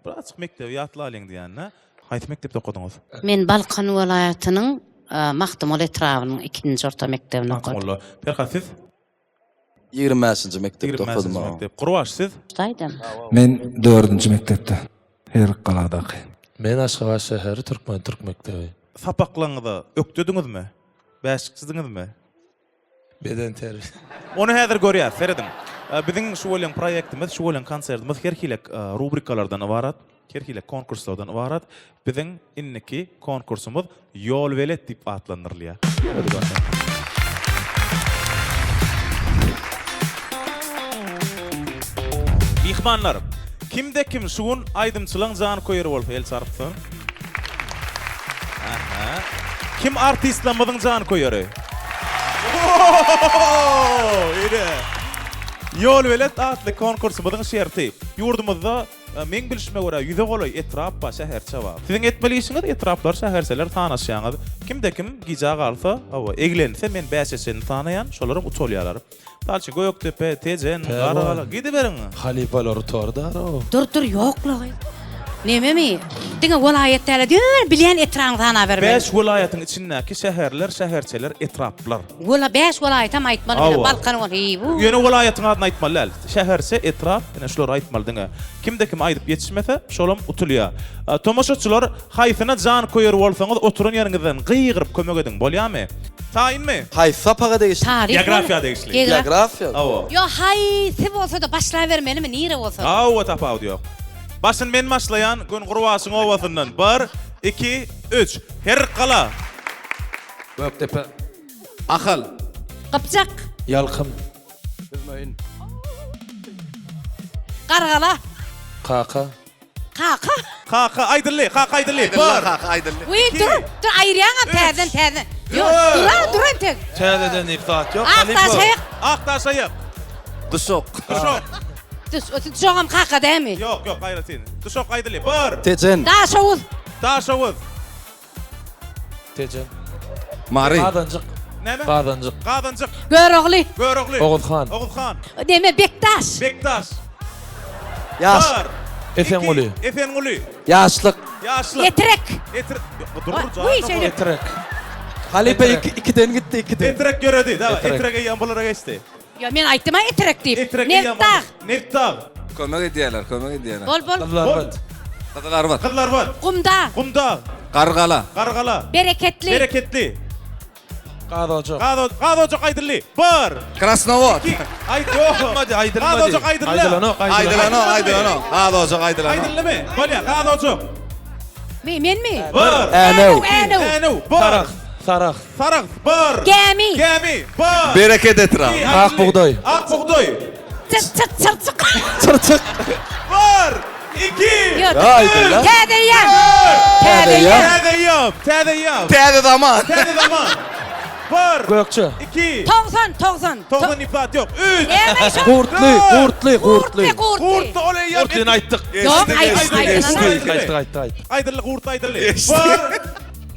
birazjyk mekdebi ýatlalyň diýende, haýsy mekdepde okadyňyz? Men Balkan welaýatynyň Magtymguly etrabynyň ikinji orta mekdebinde okadym. Magtymgulyda. Perhat siz? 25-nji mekdepde 25-nji okadym aga. mekdep. Gurbaş siz? Daýdam. Men dördünji mekdepde. Herikgaladaky. Men Aşgabat şäheri Türkmen türk mekdebi. Sapaklaryňyza ökdediňizmi? Bäşikçidiňizmi? Beden terbiýe. Ony häzir görýäs, serediň. Biziň şu welin proýektimiz, şu welin konsertimiz her hili rubrikalardan ybarat, her hili konkurslardan ybarat. Biziň indiki konkursymyz Ýolbelet diýip atlandyrylýar. Myhmanlar, kimde-kim şu gün aýdymçylaň janköýeri bolsa el çarpsyn. Aha. Kim artistlerimiziň janköýeri? Ine. Ýolbelet atly konkursymyzyň şerti. Ýurdumyzda Meň bilşime görä ýüze golaý etrap bar, şäherçe bar. Siziň etmeli işiňiz etraplar, şäherçeler sanaşýaňyz. Kimde kim gijä galsa, hawa, eglense men bäşe çenli sanaýan, şolaram utalýarlar. Mysal üçin, Gökdepe, Tejen, Garagala, gidiberiň. Halypalar utardarow. Dur dur ýok la gyz. Nememi? Diňe welaýat däl-de, ýöne bilýän etrabyňy sanabermeli. Bäş welaýatyň içindäki şäherler, şäherçeler, etraplar. Wela bäş welaýatam aýtmaly bilen Balkan wel heý bu. Ýöne welaýatyň adyny aýtmaly däl. Şäherçe, etrap, ine şulary aýtmaly diňe. Kimde kim aýdyp ýetişmese, şolam utulýar. Tomaşaçylar haýsyna janköýer bolsaňyz oturan ýeriňizden gygyryp kömek ediň, bolýamy? Taýynmy? Haýsy sapaga degişli? Taryh Geografiýa degişli. Geografiýa. Hawa. Ýo haýsy bolsada başlabermelimi nire bolsada. Hawa tapawudy ýok. Başyny men başlaýan, Gün Gurbaşyň obasyndan. Bir, iki, üç. Herrikgala. Gökdepe. Ahal. Gypjak. Ýalkym. Büzmeýin. Gargala. Kaka. Kaka. Kaka aýdyldy, kaka aýdyldy. Bir. Kaka aýdyldy. Wiý, dur, dur aýyrýaňam täzeden, täzeden. Ýok, dur-a, dur entek. Täzeden diýip zat ýok. Akdaş aýyk. Akdaş aýyk. Duşak. Duşak. Düş, duşagam kaka dämi? Ýok, ýok, aýratyn. Duşak aýdyldy. Bir. Tejen. Daşoguz. Daşoguz. Tejen. Mary. Gazanjyk. Näme? Gazanjyk. Gazanjyk. Görogly. Görogly. Oguzhan. Oguzhan. Neme Bekdaş. Bekdaş. Ýaş. Bir. Esenguly. Iki. Esenguly. Ýaşlyk. Ýaşlyk. Etrek. Etrek. Ýok, dur, dur, Wiý, şeýle. Etrek. Halypa iki, ikiden gitdi, ikiden. Etrek ýöredi. Dawa, Etrek. Etrek eýýäm bulara geçdi. Ýa men aýtdym-a etrek diýip. Etrek eýýäm Nebitdag. Nebitdag. Kömek edýärler, kömek edýärler. Bol, bol. Gyzylarbat. Gyzylarbat. Gyzylarbat. Gumdag. Gumdag. Gargala. Gargala. Bereketli. Bereketli. Gazojak. Gaz Gazojak aýdyldy. Bir. Krasnowod. Iki. Aýt ýok. Aýdylmady, aýdylmady. Gazojak aýdyldy. Aýdylanok, aýdylanok. Aýdylanok, Gazojak aýdylanok. Aýdyldymy? Bolýar, gazojak. Mi, menmi? Bir. Änew. Änew. Änew. Bir. Sarahs. Sarahs. Sarahs. Bir. Gämi. Gämi. Bir. Bereket etraby. Ak bugdaý. Ak bugdaý. Çyr çyr çyrçyk. Çyrçyk. Bir. Iki. Ýok. Aýdyla. Täze eýýam. Täze eýýam. Täze eýýam. Täze eýýam. Täze zaman. Täze zaman. Bir. Gökje. Iki. 90, 90. 90 diýip zat ýok. Üç. Näme şo? Gurtly, gurtly, gurtly. Gurtly, gurtly. Gurtly ol eýýam. Gurtlyny aýtdyk. Ýok, aýtdyk, Aýtdyk, aýtdyk, aýtdyk, aýtdyk. Aýdyldy, gurtly aýdyldy. Bir.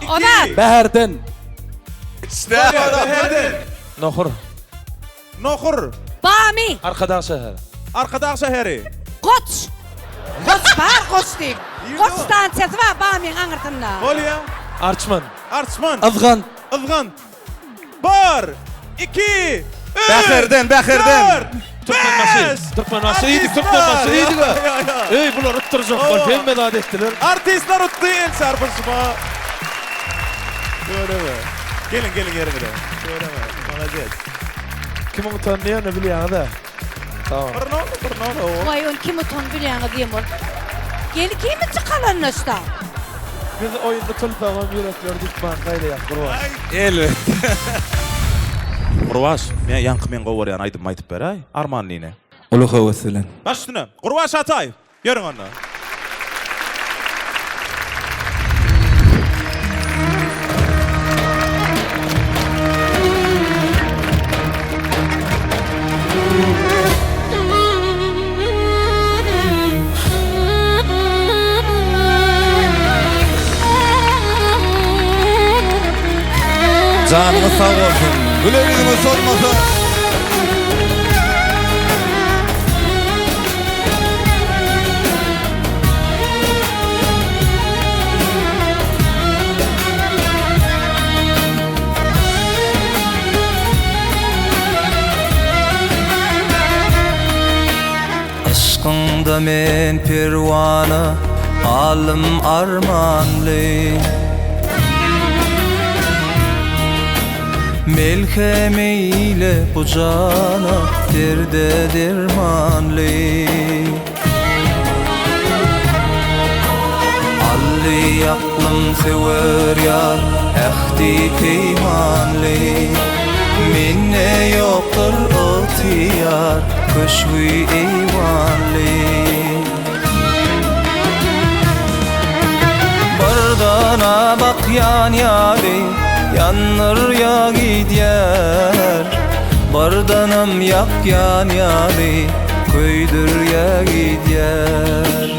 Iki. Ozat. Bäherden. Bäherden. Nohur. Nohur. Bamy. Arkadag şäheri. Arkadag şäheri. Goç. Goç bar, goç diýip. Goç stansiýasy bar Bamyň aňyrsynda. Bolýa. Arçman. Arçman. Yzgant. Yzgant. Bir, iki, üç, Bäherden, Bäherden. dört, Türkmenbaşy. beş. Türkmenbaşy iýdik, Türkmenbaşy iýdik. Eý, bular utdurjak bolup hemme zat etdiler. Artistler utdy, el çarpyşma. Şöyle Geliň, geliň ýeriňize. Şöyle Molodec. Kim utandy ýöne bilýäňiz-ä. Tamam. Bir nol, bir nol. Waý, ony kim utandy bilýäňiz diýen bolup. Gel ikimiz çykalanda şda. Biz oýun utulsagam ýürekleri dükman saýlaýas Gurban. Elbetde. Gurbaş, men ýaňky men gowy görýän aýdymy aýdyp beräý, Armanlyny. Uly höwes bilen. Baş üstüne. Gurbaş Ataýew, ýörüň onda. Janyňyz sag bolsun. Güler ýüzüňiz solmasyn. Yşkyňda men perwana, halym armanly. Melhem eýle bu jana, derde dermanly. Aldy aklym söwer ýar, ähdi peýmanly. Mende ýokdur ygtyýar, köşgi eýwanly. Bir dana bakýan ýaly, ýandyrýa gidýär. Bir danam ýakýan ýaly, köýdürýä gidýär.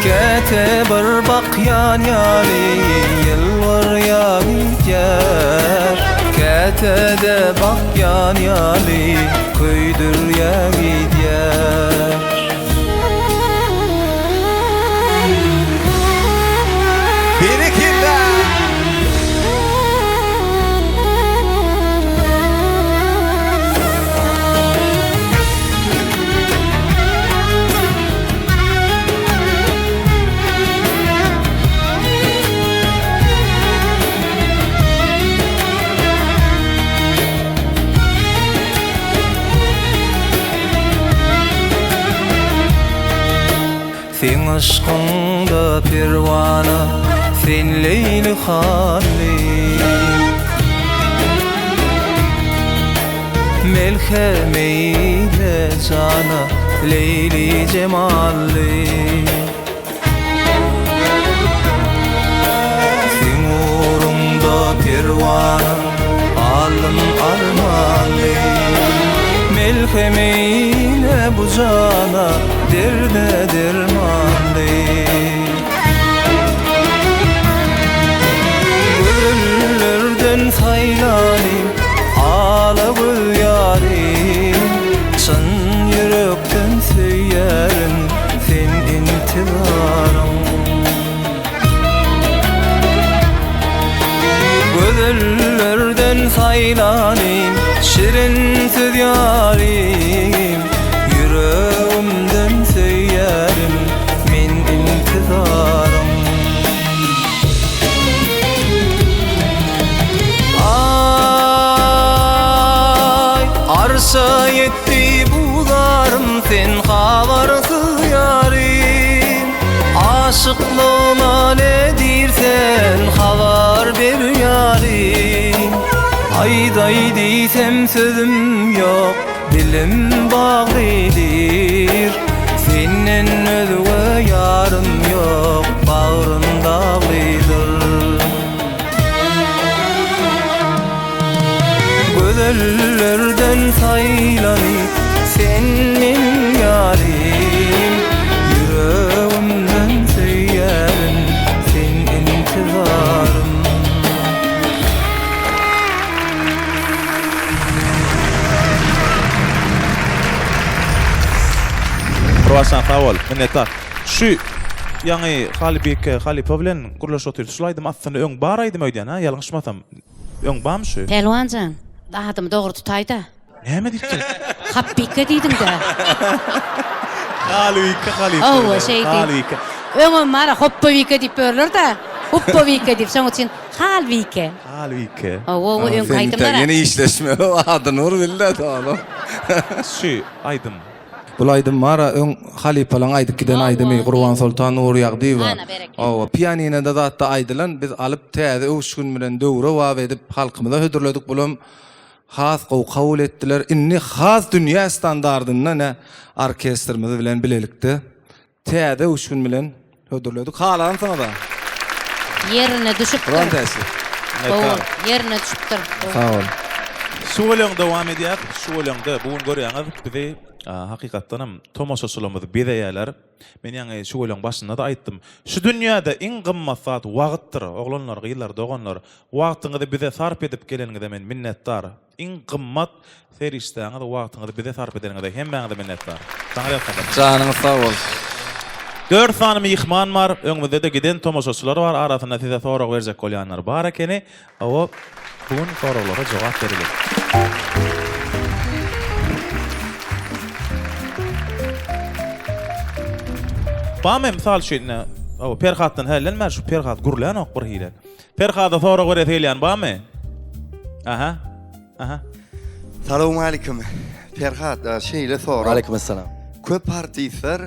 Käte bir bakýan ýaly, ýylgyrýa gidýär. Käte-de bakýan ýaly, köýdürýä gidýär. Berekella! Seň yşkyňda perwana, sen Leýli hanym. Melhem eýle jana, Leýli jemally. Seň ugruňda perwana, halym armanly. Melhem eýle bu jana, derde dermanly. Gözellerden saýlanym, ala göz ýarym. Çyn ýürekden söýýärin, sen intizaryň. Gözellerden saýlanym, şirin söz ýarym. Ýüregimden söýýärin, men intizaryň. Aşyklygma ne diýrsen habar ber ýarym Aýdaý diýsem sözüm ýok dilim baglydyr Senden özge ýarym ýok bagrym daglydyr Gözellerden saýlany sen meniň ýarym Ýüregimden söýýärin sen intizarym. Gurbanjan sag bol. Minnetdar. Şu ýaňy Halybike halypa bilen gürleşip otyrys. Şul aýdym aslynda öň bar aýdym öýdýän ha, ýalňyşmasam. Öň barmy şu? Pälwan jan, adymy dogry tutaý-da. Näme diýipdir? Hapbike diýdiň-dä. Halybike halypa. Hawa, şeý diý. Halybike. Öňem bar-a Hopbabike diýip börler-dä. Hupbabike diýip, şoň üçin Halbike. Halbike. Hawa, hawa, öňki aýdymlar-a. Ýene işleşmeli, adyny bir bil-de, doly. Şu aýdym. Bul aýdym bar-a öň halypalaň aýdyp giden aýdymy Gurbansoltan Nurýagdyýewa. Hawa, pianinada zatda aýdylan biz alyp täze öwüşgin bilen döwrebap edip halkymyza hödürledik bulam has gowy kabul etdiler. Indi has dünýä standardynda ne orkestrimiz bilen bilelikde Täze öwüşgin bilen hödürledik. Halansyňyz-a. Ýerine düşüpdir. Gurban täşli. Gowy, ýerine düşüpdir. Sag bol. Şüweleň dowam edýär. Şüweleňde bu gün görýäňiz bizi hakykatdanam tomaşaçylarymyz bezeýärler. Men ýaňy şüweleň başynda-da aýtdym. Şu dünýäde iň gymmat zat wagtdyr. Oglanlar, gyzlar, doganlar, wagtyňyzy bize sarp edip geleniňize men minnetdar. Iň gymmat serişdäňiz wagtyňyzy bize sarp edeniňize hemmäňize minnetdar. Saňa ýalkasyn. Janyňyz sag bolsun. Dört sany myhman bar, öňümizde-de giden tomaşaçylar bar, arasynda size sorag berjek bolýanlar bar ekeni. Hawa, bu gün soraglara jogap bereliň. Barmy, mysal üçin, ine, hawa, Perhatdan hällenmän şu Perhat gürlänok bir hili. Perhada sorag beresi gelýän barmy? Aha. Aha. Salowmalikim. Perhat, şeýle sorag. Aleyküm-esselam. Köp artistler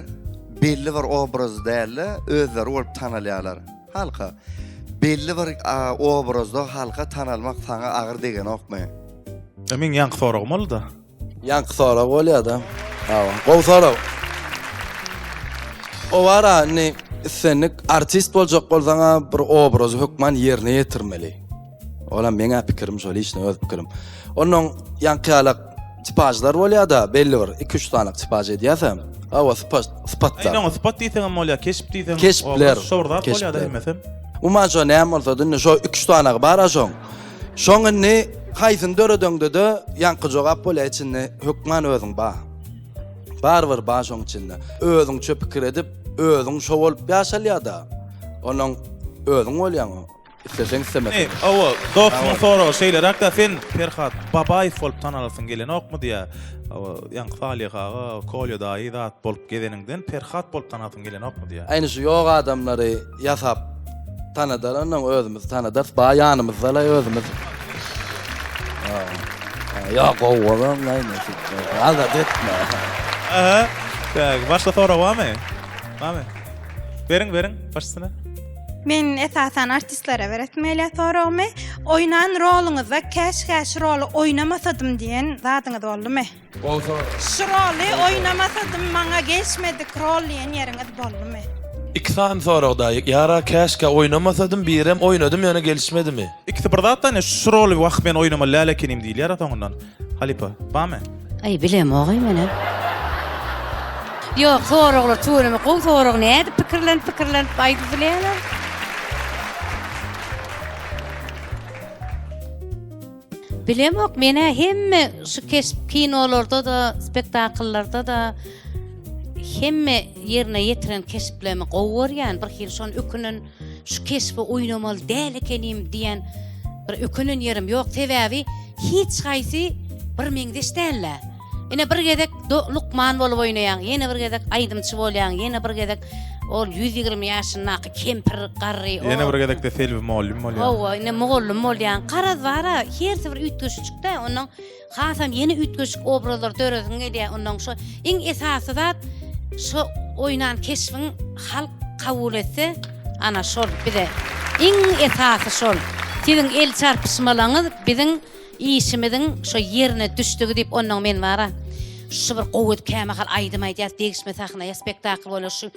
belli bir obraz däl-de, özleri bolup tanalýarlar. Halka. Belli bir obrazda halka tanalmak saňa agyr degenokmy? Meň ýaňky soragym boldy-da. Ýaňky sorag bolýada. Hawa, gowy sorag. O bara indi islendik artist boljak bolsaňa bir obrazy hökman ýerine ýetirmeli. Olam meň pikirim şol işine öz pikirim. Ondan ýaňky ýalak tipažlar bolýada belli bir 2-3 sany tipaž edýäsem. Hawa sypat sypatlar. Indi oňa sypat diýseňem bolýar, keşp diýseň, Keşpler. şo bir zat bolýada hemmesem. Umuman şo näme bolsa indi şo 2-3 sanagy bara şoň. Şoň indi haýsyny döredeňde-de ýaňky jogap bolýar içinde hökman özüň ba. Barybir ba şoň içinde. Özüňçe pikir edip, özüň şo bolup ýaşalýar-da. Onuň özüň bolýaň o. Isleseň islemeseň. Ine, hawa, dostumyň soragy şeýleräk-dä, sen Perhat Babaýew bolup tanalysyň gelenokmy diýýär. Hawa, ýaňky Salyh aga, Kolýa daýy zat bolup gezeniňden Perhat bolup tanasyň gelenokmy diýýär. Aýny şu ýok adamlary ýasap tanadar onnoň özümizi tanadarys ba ýanymyzdalaý özümiz. Ýok gowy bolanlaý nesip alada etme. Aha. Tak, başga sorag barmy? Barmy? Beriň, beriň başgasyna. Men esasan artistlere beresim gelýär soragymy. Oýnan roluňyzda käşgä şu roly oýnamasadym diýen zadyňyz boldumy? Şu roly oýnamasadym maňa gelişmedik rol diýen ýeriňiz boldumy? Iki sany sorag daýy. Ýara käşgä oýnamasadym birem oýnadym ýöne gelişmedimi? Ikisi bir zat da şu roly wah men oýnamaly däl ekenim diýilýär soňundan. Halypa, barmy? Aý bilemogay menem. Ýok soraglar tüweleme gowy sorag nädip pikirlenip pikirlenip aýdyp bilýäler. Bilemok menä hemme şu keşp kinolarda-da spektakllarda-da hemme ýerine ýetiren keşplerimi gowy görýän bir hili şony ökünen şu keşbi oýnamaly däl ekenim diýen bir ökünen ýerim ýok sebäbi hiç haýsy bir meňzeş däl-dä. Ine bir gezek lukman bolup oýnaýaň, ýene bir gezek aýdymçy bolýaň, ýene bir gezek ol 120 ýaşyndaky kempir garry. Ýene bir gezekde Selbi mugallym bolýaň. Hawa, ine mugallym bolýaň. Garaz bara hersi bir üýtgeşijik-dä. Onnoň hasam ýene üýtgeşik obrazlar döresiň gelýär. Onnoň şo iň esasy zat şo oýnan keşbiň halk. kabul etse, ana şol bize iň esasy şol. Siziň el çarpyşmalaňyz biziň işimiziň şo ýerine düşdügi diýip onnoň men bara şu bir gowy edip kämahal aýdym aýdýas degişme sahna ýa spektakl bolýar şu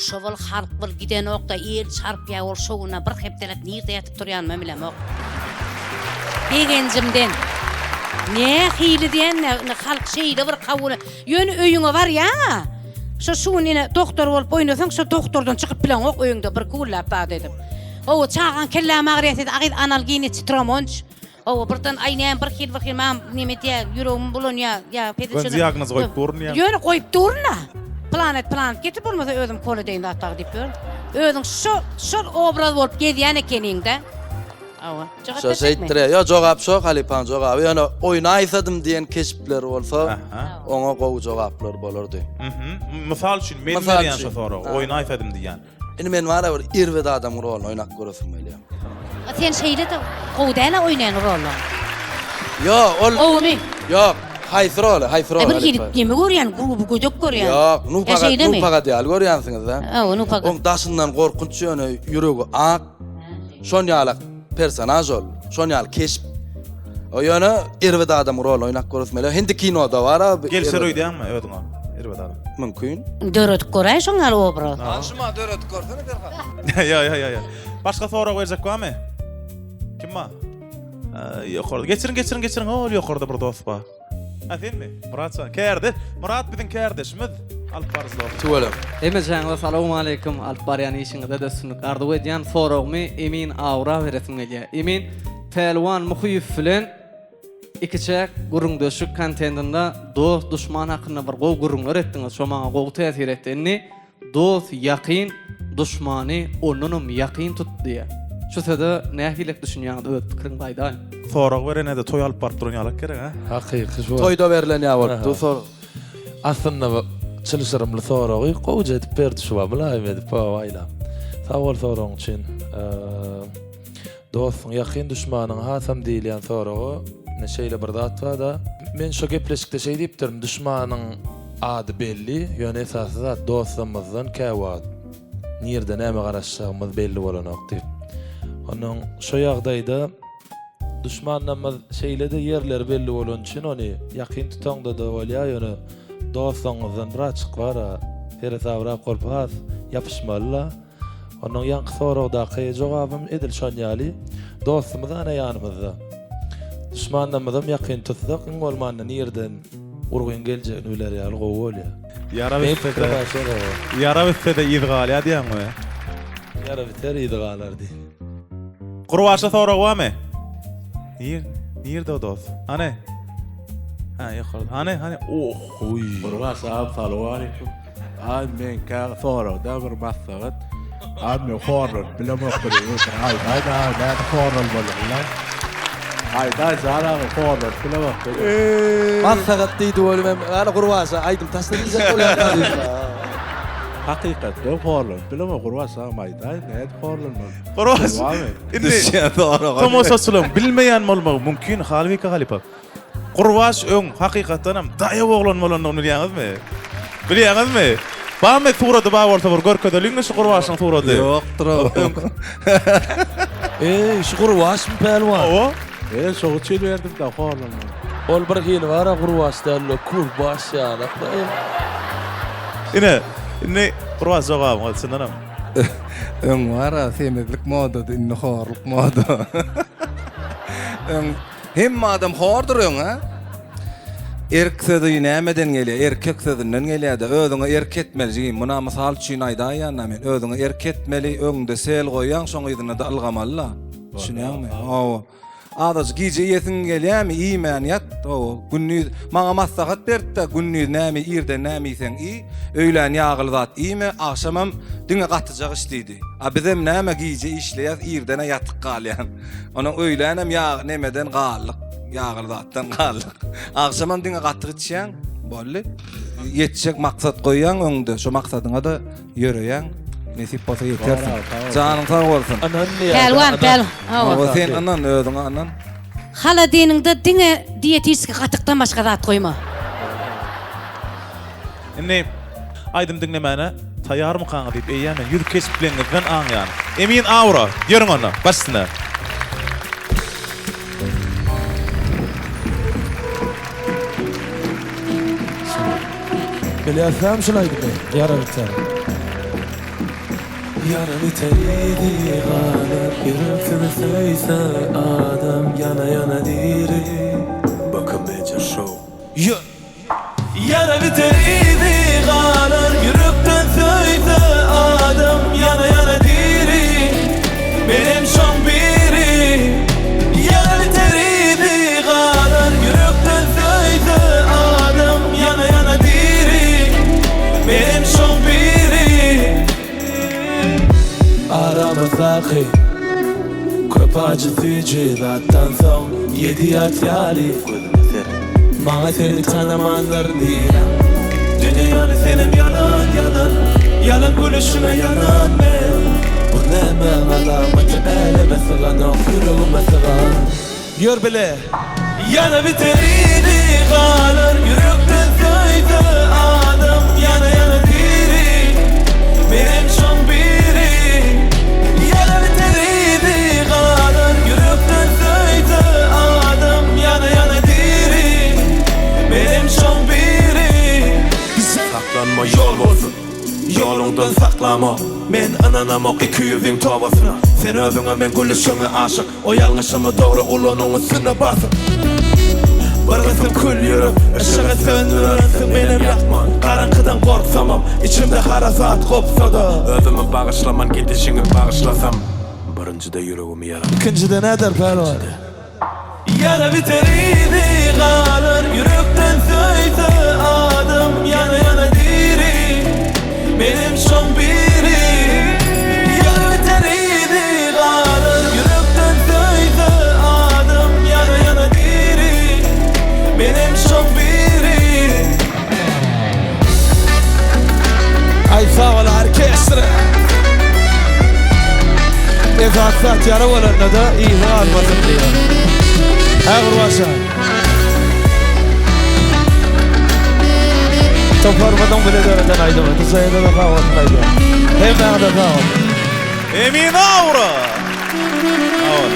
Şo-ol halk bul gidenok-da, el çarpýar ol şo günde bir hepdeläp nirde ýatyp turýanymam bilemok. Begenjimden. Nähili diýende, indi halk şeýle bir kabul Ýöne öýüňe barýaň-a, şo şu gün ine doktor bolup oýnasaň, şo doktordan çykyp bileňok öýüňde birki günläp zat edip. Hawa, çagaň kelläm agyrýar diýse, a gyz analgin iç, citromon iç. Hawa, birden aý näme bir hili bir hili maňa neme edýär, ýüregim bulanýar, ýa pede Göni diagnoz goýup durun ýa. Ýöne goýup durun-da. Planet planet getir bolmasa özüm kola deýin zat dagy diýip ýörün. Özüň şo şol obraz bolup gezýän ekeniň-dä. Hawa. Jogap Şo berjekmi? şeýtdirýär. Ýok, jogap şo halypaň jogaby. Ýöne oýnaýsadym diýen keşpler bolsa, oňa gowy jogaplar bolardy. Mhm. Mysal üçin men Mysal berýän üçin. şo soragy. Ha. Oýnaýsadym diýýän. Indi men bara bir erbet adamyň roluny oýnap göresim gelýär. Sen şeýle-de gowy däl-ä oýnaýan rollaň. Ýok, ol Gowumy? Ýok, haýsy roly, haýsy roly? E bir hili neme görýän, gruby gödek görýän. Ýok, Ýa Nupagat, şeýlemi? Nupagat ýaly görýänsiňiz-dä. Hawa, Nupagat. Oň daşyndan gorkunç ýöne ýüregi ak. Şon ýalak personaž ol. Şon ýaly keşp. O ýöne erbet adamyň roluny oýnap göresim gelýär. Hindi kinoda bar-a. Gelişer öýdýäňmi özüňe erbet adam? Mümkin. Döredip göräý şoň ýaly obraz. Anşyma döredip görsene Perhat. Ýa ýa ýa ýa. Başga sorag berjek barmy? Kim bar? Ýokarda. Geçiriň, geçiriň, geçiriň. Ol ýokarda bir dost bar. Ha senmi? Myrat jan. Kärdeş. Myrat biziň kärdeşimiz. Alyp baryjy dost. Tüweleme. Hemmejaňyza salowmaleýkim alyp barýan işiňizde-de üstünlik arzuw edýän soragymy Emin Awra beresim gelýär. Emin Pälwan Muhyýew bilen ikiçäk gürrüňdeşlik kontentinde dost duşman hakynda bir gowy gürrüňler etdiňiz şo maňa gowy täsir etdi indi Dost ýakyn, duşmany ondanam ýakyn tut diýýär. Şu söze nähilek düşünýäňiz öz pikiriňizi aýdaýyň. Sorag berenede toý alyp baryp duran ýalak gerek a. Hakyky şu. Toýda berlen ýa bolupdy sorag. Aslynda bu çylşyrymly soragy gowja edip berdi şu wagt mylaýym edip hawa aýla. Sag bol soragyň üçin. Dostuň ýakyn duşmanyň hasam diýilýän soraga ine şeýle bir zat barda. Men şo gepleşikde şeý diýipdirin, duşmanyň ady belli, ýöne esasy zat dostlarymyzdan käwagt nirde näme garaşjagymyz belli bolanok diýip. Onnoň şo ýagdaýda duşmanlarymyz şeýle-de ýerleri belli bolany üçin ony ýakyn tutaňda-da bolýar, ýöne dostlaryňyzdan birazjyk bar-a seresabrak bolup has ýapyşmaly-la. Onuň ýaňky soragdaky jogabym edil şon ýaly. Dostumyz ana ýanymyzda. Duşmanlarymyzam ýakyn tutsak, iň bolmanda nirden urgyň geljegini biler ýaly gowy bolýar. Ýara Meň bitse-de, pikirim şol oba. ýara bitse-de yzy galýar diýýäňmi? Ýara biter, yzy galar diý. Gurbaşa sorag barmy? Nir, nirde o dost? Hany? Ha, ýokarda. Hany, hany? Oh, oý. Gurbaş agam salowmaleýkim. Ay meňkä soragda bir maslahat. Ay men horlanyp bilemok bir Aýdaý da nädip horlanmalygyny. Aýdaý jan aga horlanyp bilemok. Maslahat diýdi welin men ýa Gurban aga aýdym taşla diýjek bolýan. Hakykatdan horlanyp bilemok Gurban agam aýdaý nädip horlanmaly. Gurban indi tomaşaçylaryň bilmeýän bolmagy mümkin Halbike halypa. Gurbaş öň hakykatdanam daýaw oglan bolandygyny bilýäňizmi? Bilýäňizmi? Barmy surady bar bolsa bir görkezeliňmi şu Gurbaşyň surady? Ýokdur o. Eý, şu Gurbaşmy pälwan? Hawa. Eý, şoň üçin berdim-dä horlanma. Ol bir hili bar-a Gurbaş däl-de, Kurbaş ýalak-da. Ine, indi Gurbaş jogabyňyz çyndanam. Öň bar-a semizlik modady, indi horluk moda. Öň Hemme adam hordur öň a. Erk sözi nämeden gelýär? Erkek sözünden gelýär-de. Özüňe erk etmeli jigim. Muna mysal üçin aýdaýýan-da men. Özüňe erk etmeli, öňüňde sel goýýaň, şoň yzynda-da ylgamaly-la. Düşünýäňmi? Hawa. Azajyk gije iýesiň gelýärmi, iýmän ýat. Hawa. Gündiz maňa maslahat berdi-de, gündiz näme irden näme iýseň iý, öýlän ýagly zat iýme, agşamam diňe gatyjak iç diýdi. A bizem näme gije işleýäs, irden-ä ýatyk galýan. Onuň öýlänem ýag nemeden galdyk, ýagly zatdan galdyk. Agşamam diňe gatyk içýäň, boldy. Ýetjek maksat goýýaň öňüňde, şo maksadyňa-da ýöreýäň. Nesip bolsa ýetersiň. Janyň sag bolsun. Ynan diýýär. Pälwan, pälwan. Hawa, sen ynan, özüňe ynan. Holodilniňde diňe diýetiçki gatykdan başga zat goýma. Indi aýdym diňlemäne. Taýýarmykaňyz diýip eýýäm men ýüz keşpleriňizden aňýan. Emin Aura, ýörüň onda, baş üstüne. Bilýärsiňmi şul aýdymy? Ýara biter. Ýara biter yzy galar Ýürek seni söýse adam ýana ýana diri Baka Major Show. Ýör. Ýara biter yzy galar Ýürekden söýse adam ýana ýana diri Menem şoň biri Ýara biter yzy galar Ýürekden söýse adam ýana ýana diri Menem şoň biri Aramyzdaky köp ajy süýji zatdan soň ýedi ýat ýaly gözüme seret Maňa seni tanamanlar diýýär Dünýe ýaly senem ýalan ýalan Ýalan gülüşiňe ýanan men Bu nämäň alamaty äleme syganok ýüregime sygan Ýör bile. Ýara biter yzy galar Ýürekden söýse adam ýana ýana diri Menem şoň biri Ýara biter yzy galar Ýürekden söýse adam ýana ýana diri Menem şoň biri Saklanma ýol bolsun Ýoluňdan saklamok Men ynanamok ikiýüzliň tobasyna Sen özüňe men gülüşiňe aşyk O ýalňyşymy dogry ulanyň üstüne basyp Bir gysym kül ýürek Yşygy söndürensiň menem ýakman Garaňkydan gorksamam Içimde harasat gopsa-da Özümi bagyşlaman gidişiňi bagyşlasam Birinjide ýüregimi ýaram Ikinjide näder pälwan? Ýara biter yzy galar Ýürekden söýse adam ýana ýana diri Menem şoň biri Ýara biter yzy galar Ýürekden söýse adam ýana ýana diri Menem şoň biri Aý sag bol orkestra. Esasy zat ýara bolanda-da yzy galmasyn diýýär. Hä Gurbanşa. Toparymyzyň bile döreden aýdymy. Dujaýyna-da sag bolsun aýdýan. Hemmäňize sag boluň. Emin Aura! Sag bol.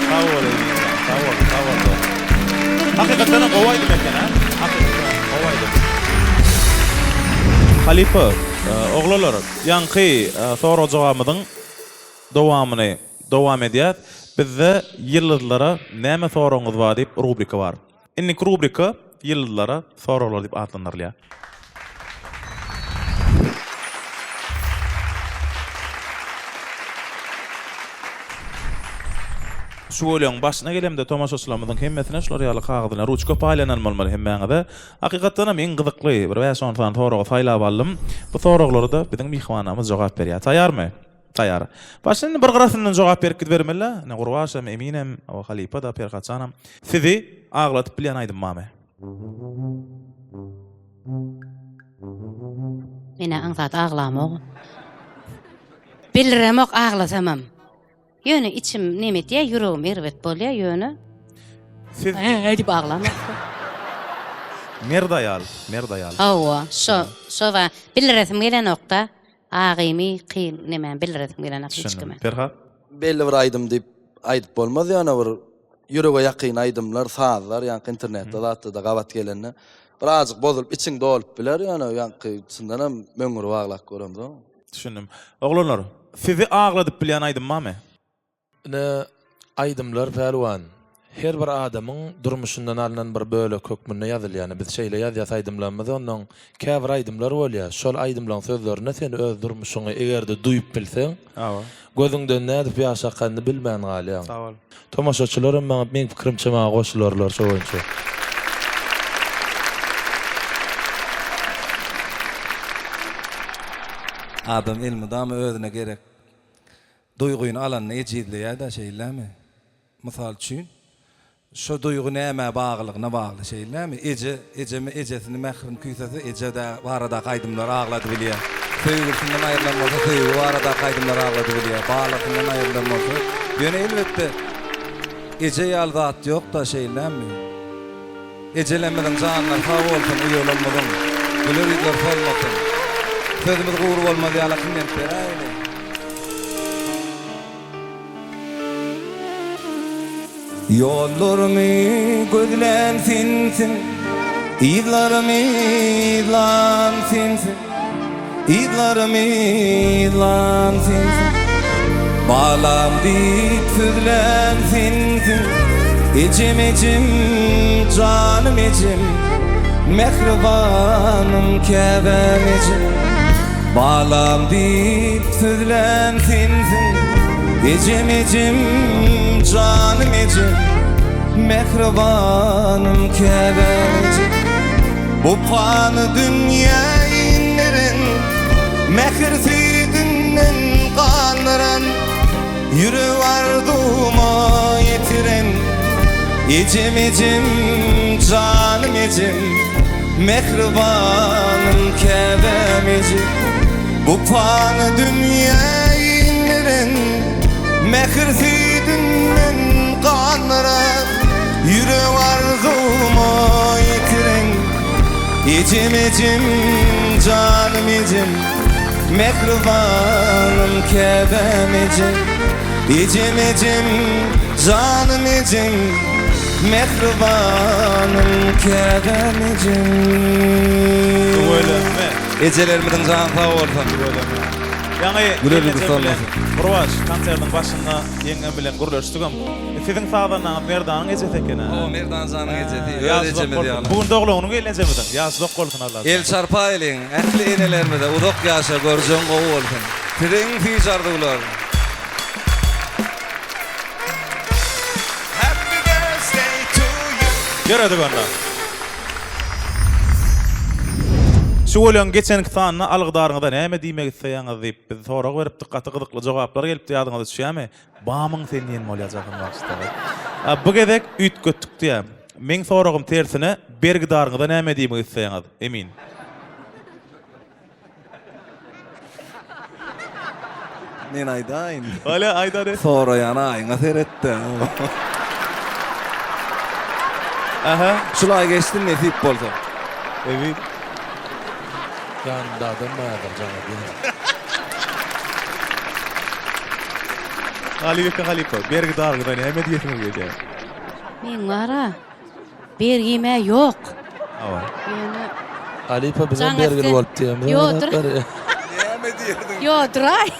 Sag bol Emin jan. Sag bol, sag bol dost. Hakykatdanam gowy aýdym eken a. Hakykatdanam gowy aýdym. Halypa, oglanlar, ýaňky sorag-jogabymyzyň dowamyny dowam edýäs. Bizde ýyldyzlara näme soragyňyz bar diýip rubrika bar. Indiki rubrika Ýyldyzlara soraglar diýip atlandyrylýar. Şu bölegiň başyna gelemde tomaşaçylarymyzyň hemmesine şular ýaly kagyz bilen ruçka paýlanan bolmaly hemmäňize. Hakykatdanam iň gyzykly bir bäş-on sany soragy saýlap aldym. Bu soraglara-da biziň myhmanlarymyz jogap berýär. Taýýarmy? Taýýar. Başda indi bir gyrasyndan jogap berip gidibermeli-dä. Ine Gurbaşam, Eminem, halypa-da, Perhatjanam. Sizi agladyp bilýän aýdym barmy? Men-ä aňsat aglamok. Bildiremok aglasamam. Ýöne içim neme etýär, ýüregim erbet bolýar, ýöne Siz Hä diýip aglamok. Mert aýal, mert aýal. Hawa, şo, şo bar. Bildiresim gelenok-da. Agymy, kyn nemäni bildiresim gelenok hiç Düşündim. kime. Perhat? Belli bir aýdym diýip aýdyp bolmaz, ýöne bir ýürege ýakyn aýdymlar, sazlar, ýaňky internetde zatda-da gabat gelende birazjyk bozulyp içiň dolup biler, ýöne ýaňky çyndanam möňňürip aglap göremzok. Düşündim. Oglanlar, sizi agladyp bilýän aýdym barmy? Ine, aýdymlar pälwan, her bir adamyň durmuşyndan alnan bir bölek hökmünde ýazylýar. Ine, biz şeýle ýazýas aýdymlarymyzy, onnoň käbir aýdymlar bolýar, şol aýdymlaryň sözlerinde sen öz durmuşyňy eger-de duýup bilseň, gözüňden nädip ýaş akanyny bilmän galýaň. Sag bol. Tomaşaçylar hem maňa, meň pikirimçe maňa goşularlar şo boýunça. Adam elmydama özüne gerek Duýgyny alanda ejizleýär-dä, şeýlemi? Mysal üçin, şo duýgy nämä baglygyna bagly, şeýlemi? Eje, ejeme ejesini mährini küýsese, eje baradaky aýdymlar agladybilýär. Söýgülisinden aýrylan bolsa, söýgi baradaky aýdymlar agladybilýär. Balasyndan aýrylan bolsa, ýöne elbetde, eje ýaly zat ýok-da, şeýlemi? Ejelerimiziň janlary sag bolsun, uýalarymyzyň güler ýüzleri solmasyn. Sözümiz gury bolmaz ýaly hiňlenip beräýeli. Ýollarymy gözlän sensiň, Yzlarymy yzlan sensiň, Yzlarymy yzlan sensiň. Balam diýip sözlän sensiň, Ejem ejem, janym ejem, Mähribanym käbäm ejem. Balam diýip sözlän sensiň Ejem ejem janym ejem Mähribanym käbäm ejem Bu pany dünýä inderen Mähir süýdünden gandyran Ýürek arzuwma ýetiren Ejem ejem janym ejem Mähribanym käbäm ejem Bu pany dünýä inderen Mähir süýdünden gandyran Ýürek arzuwma ýetiren Ejem ejem janym ejem Mähribanym käbäm ejem Ejem ejem janym ejem Mähribanym käbäm ejem. Tüweleme. Ejelerimiziň jany sag bolsun. Tüweleme. Ýaňy Güler ýüzi gelnejem bilen solmasyn. Gurbaş konsertiň başynda ýeňňem bilen gürleşdigem. Siziň sazandaňyz Merdanyň ejesi eken-ä. Hawa Merdan janyň ejesi. Hä, Öz ýaşy uzak ejemiz bolsun. ýaly. Bu gün doglan güni gelnejemiziň. Ýaşy uzak bolsun Allajan. El çarpaýlyň ähli enelerimize uzak ýaşa görjegiň gowy bolsun. Size iň süýji arzuwlar. Happy birthday to you. Ýöredik onda. Şu bölegiň geçenki sanynda algydaryňyza näme diýmek isleýäňiz diýip biz sorag beripdik. Gaty gyzykly jogaplar gelipdi ýadyňyza düşýämi? Bamyň sen diýen bolýar Jahan bagşy dagy. Bu gezek üýtgetdik diýýär. Meň soragym tersine bergidaryňyza näme diýmek isleýäňiz? Emin. Men aýdaýyn. Bolýa, aýt hany. Soraýan aýyňa seret-dä. Aha. Şul aý geçsin nesip bolsa. Emin. Ýanymda adam bardyr jaň edýän. Halybeke halypa, bergidarlygyna näme diýesiňiz gelýär? Meň bar-a, bergim-ä ýok. Hawa. Ýöne. Halypa bizem bergili bolup diýemizok. Ýo, dur. Näme diýerdiň? Ýo, duraý.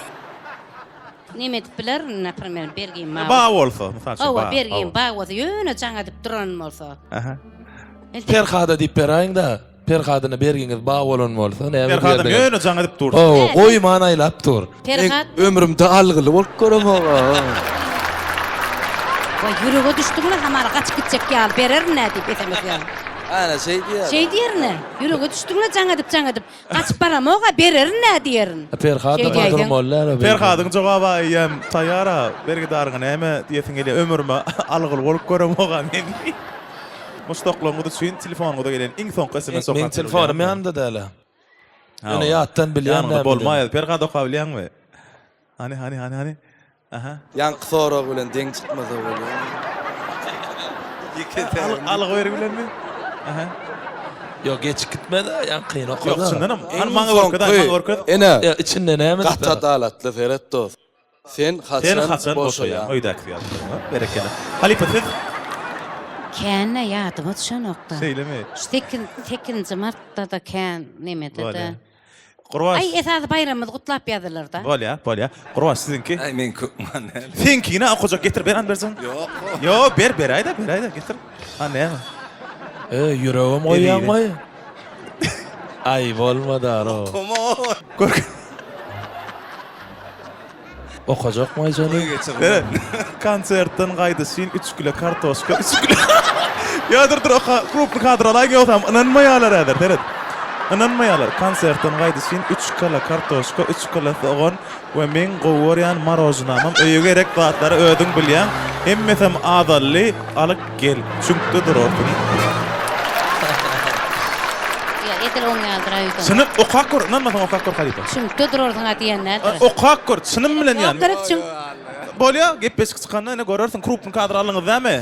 Neme edip bilerin, naprimer, bergim bar. Bar bolsa, mysal üçin, Hawa, bar. bergim bar bolsa, ýöne jaň edip duran bolsa. Aha. Perhada diýip beräýiň-dä. Perhadyna bergiňiz bar bolan bolsa näme diýerdiňiz? Perhadam ýöne jaň edip dur. Hawa, goýman aýlap dur. Perhat. Men ömrümde algyly bolup göremok-a. Waý, ýürege düşdüňmi, hamala gaçyp gitjek ýaly, bererin-ä diýip sms ýazyp. Ana, şeý diýer. Şeý diýerin-ä. Ýürege düşdüňmi, jaň edip, jaň edip, gaçyp baramok-a, bererin-ä diýerin. Perhada Şeý diýäýseň. durmaly däl-ä beýle. Perhadyň jogaby eýýäm taýýar-a, bergidaryňa näme diýesiň gelýär, ömrüme algyly bolup göremok-a men diýip. Muşdaklaryňyz üçin telefonyňyza gelen iň soňky sms okap Meň telefonym ýanymda däl-ä. Ýöne ýatdan bilýän Ýanyňda bolmaýar. Perhat okap bilýäňmi? Hany, hany, hany, hany. Aha. Ýaňky sorag bilen deň çykmasa bolýar. Algy bergi bilenmi? Aha. Ýok, geçip gitmez-ä, ýaňkyny okada. Ýok, çyndanam. Hany maňa görkez, maňa görkez. Ene. Ýa içinde näme? Gaty adalatly seret dost. Sen haçan, Sen haçan boşaýaň? boşaýaň? Öýdäkisi ýazypdyr. Berekella. Halypa siz? Kän-ä ýadyma düşenok-da. Şeýlemi? Şu sekizinji martda-da kän nemede-de. Bolýa. Gurbaş. Aý, esasy baýramymyzy gutlap ýazylar-da. Bolýa, bolýa. Gurbaş siziňki? Aý, meňki hökman däl. Seňkini okajak getir ber hany berjeň. Ýok. Ýok, ber, beräý-de, beräý-de, getir. Hany näme? E, ýüregem goýýaňmy? Aý, bolmady-a. Okama. Görk. Okajakmy Aýjany? Seret, konsertden gaýdyşyn üç kilo kartoşka, üç kilo Ýa dur dur oka, krupny kadr alaýyň ýogsam ynanmaýarlar häzir, seret. Ynanmaýarlar. Konsertden gaýdyşyn üç kilo kartoşka, üç kilo sogan we meň gowy görýän marožnamam, öýe gerek zatlary özüň bilýäň, hemmesem azaldy, alyp Gel, çüňkde durarsyň. Ýa, edil oň ýalydyr aýdym. Çynym, okap gör, ynanmasaň okap gör halypa. Çüňkde durarsyň-a diýen däldir. Okap gör, çynym bilen ýan. Ýok, gerek çüňk. Bolýa, gepleşik çykanda ine görersiň, krupny kadr aldyňyz dämi?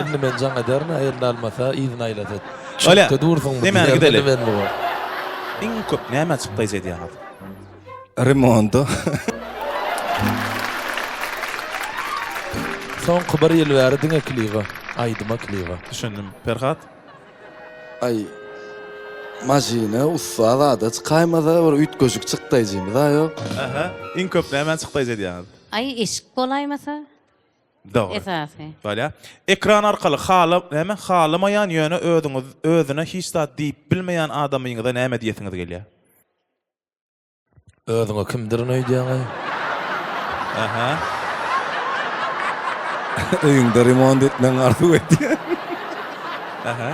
Indi men jaň ederin, eline almasa, yzyna aýlasa. Bolýa, Çüňkde dursuňmy Nemäni diýerdim gideli. men muňa. Iň köp nämä çykdaýjy edýäňiz? Remonta. Soňky bir ýyl bäri diňe kliba. Aýdyma kliba. Düşündim. Perhat? Aý maşyna ussa zada çykaýmasa bir üýtgeşik çykdaýjymyz-a ýok. Aha. Iň köp nämä çykdaýjy edýäňiz? Aý eşik bolaýmasa. Dogry. Esasy. Bolýa. Ekran arkaly hala näme halamaýan ýöne özüňiz özüne hiç zat diýip bilmeýän adamyňyza näme diýesiňiz gelýär? Özüňe kimdirin öýdýäňaý? Aha. Öýüňde remont etmegiňi arzuw edýän. Aha.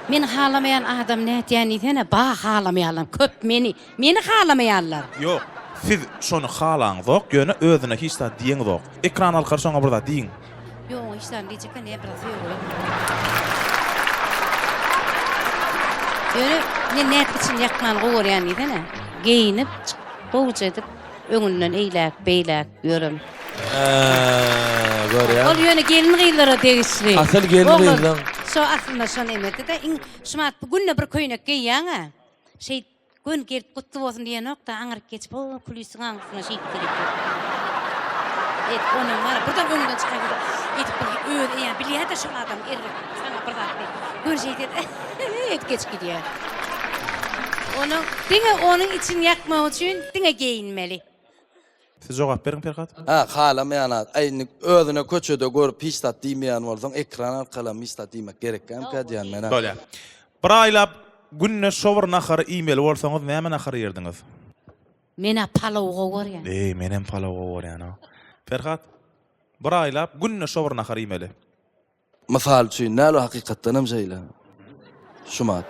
Meni halamaýan adam nätýän diýsene, ba halamaýanlar köp meni. Meni halamaýanlar. Ýok, siz şony halaňzok, ýöne özüne hiç zat diýeňzok. Ekran arkaly şoňa bir zat diýiň. Ýok, oňa hiç zat diýjek ne bir söýgüli. Ýöne men nädip içini ýakmany gowy görýän diýsene. Geýinip, gowuja edip, öňünden eýläk, beýläk ýörem. Eee, görýäň. Ol ýöne gelin-gyzlara degişli. Asyl gelin-gyzlaň. Şo aslynda şo nemedi-de, iň şumat günde bir köýnek geýýäň-ä. Şeýdip Göni gelip gutly bolsun diýenok-da, aňryk geçip, ho, kulisiň aňyrsyna şeýdip seredýär. Edip, ondan gara, birden öňünden çykaýsa-da, edip bir özi eýýäm bilýär-de şol adam erbet saňa bir zat diýip, göni şeýdýär-de, edip geçip gidýär. Onuň, diňe onuň içini ýakmak üçin diňe geýinmeli. Siz jogap beriň Perhat. Hä halamaýan ad. Aý indi özüne köçede görüp hiç zat diýmeýän bolsaň ekran arkalam hiç zat diýmek gerekkämkä diýýän menä. Bolýar. Bir aýlap günde şo bir nahary iýmeli bolsaňyz näme nahar iýerdiňiz? Menä palaw gowy görýän. Eý menem palaw gowy görýän-ow. Perhat, bir aýlap günde şo bir nahary iýmeli. Mysal üçin, näl o hakykatdan hem şeýle. Şumat.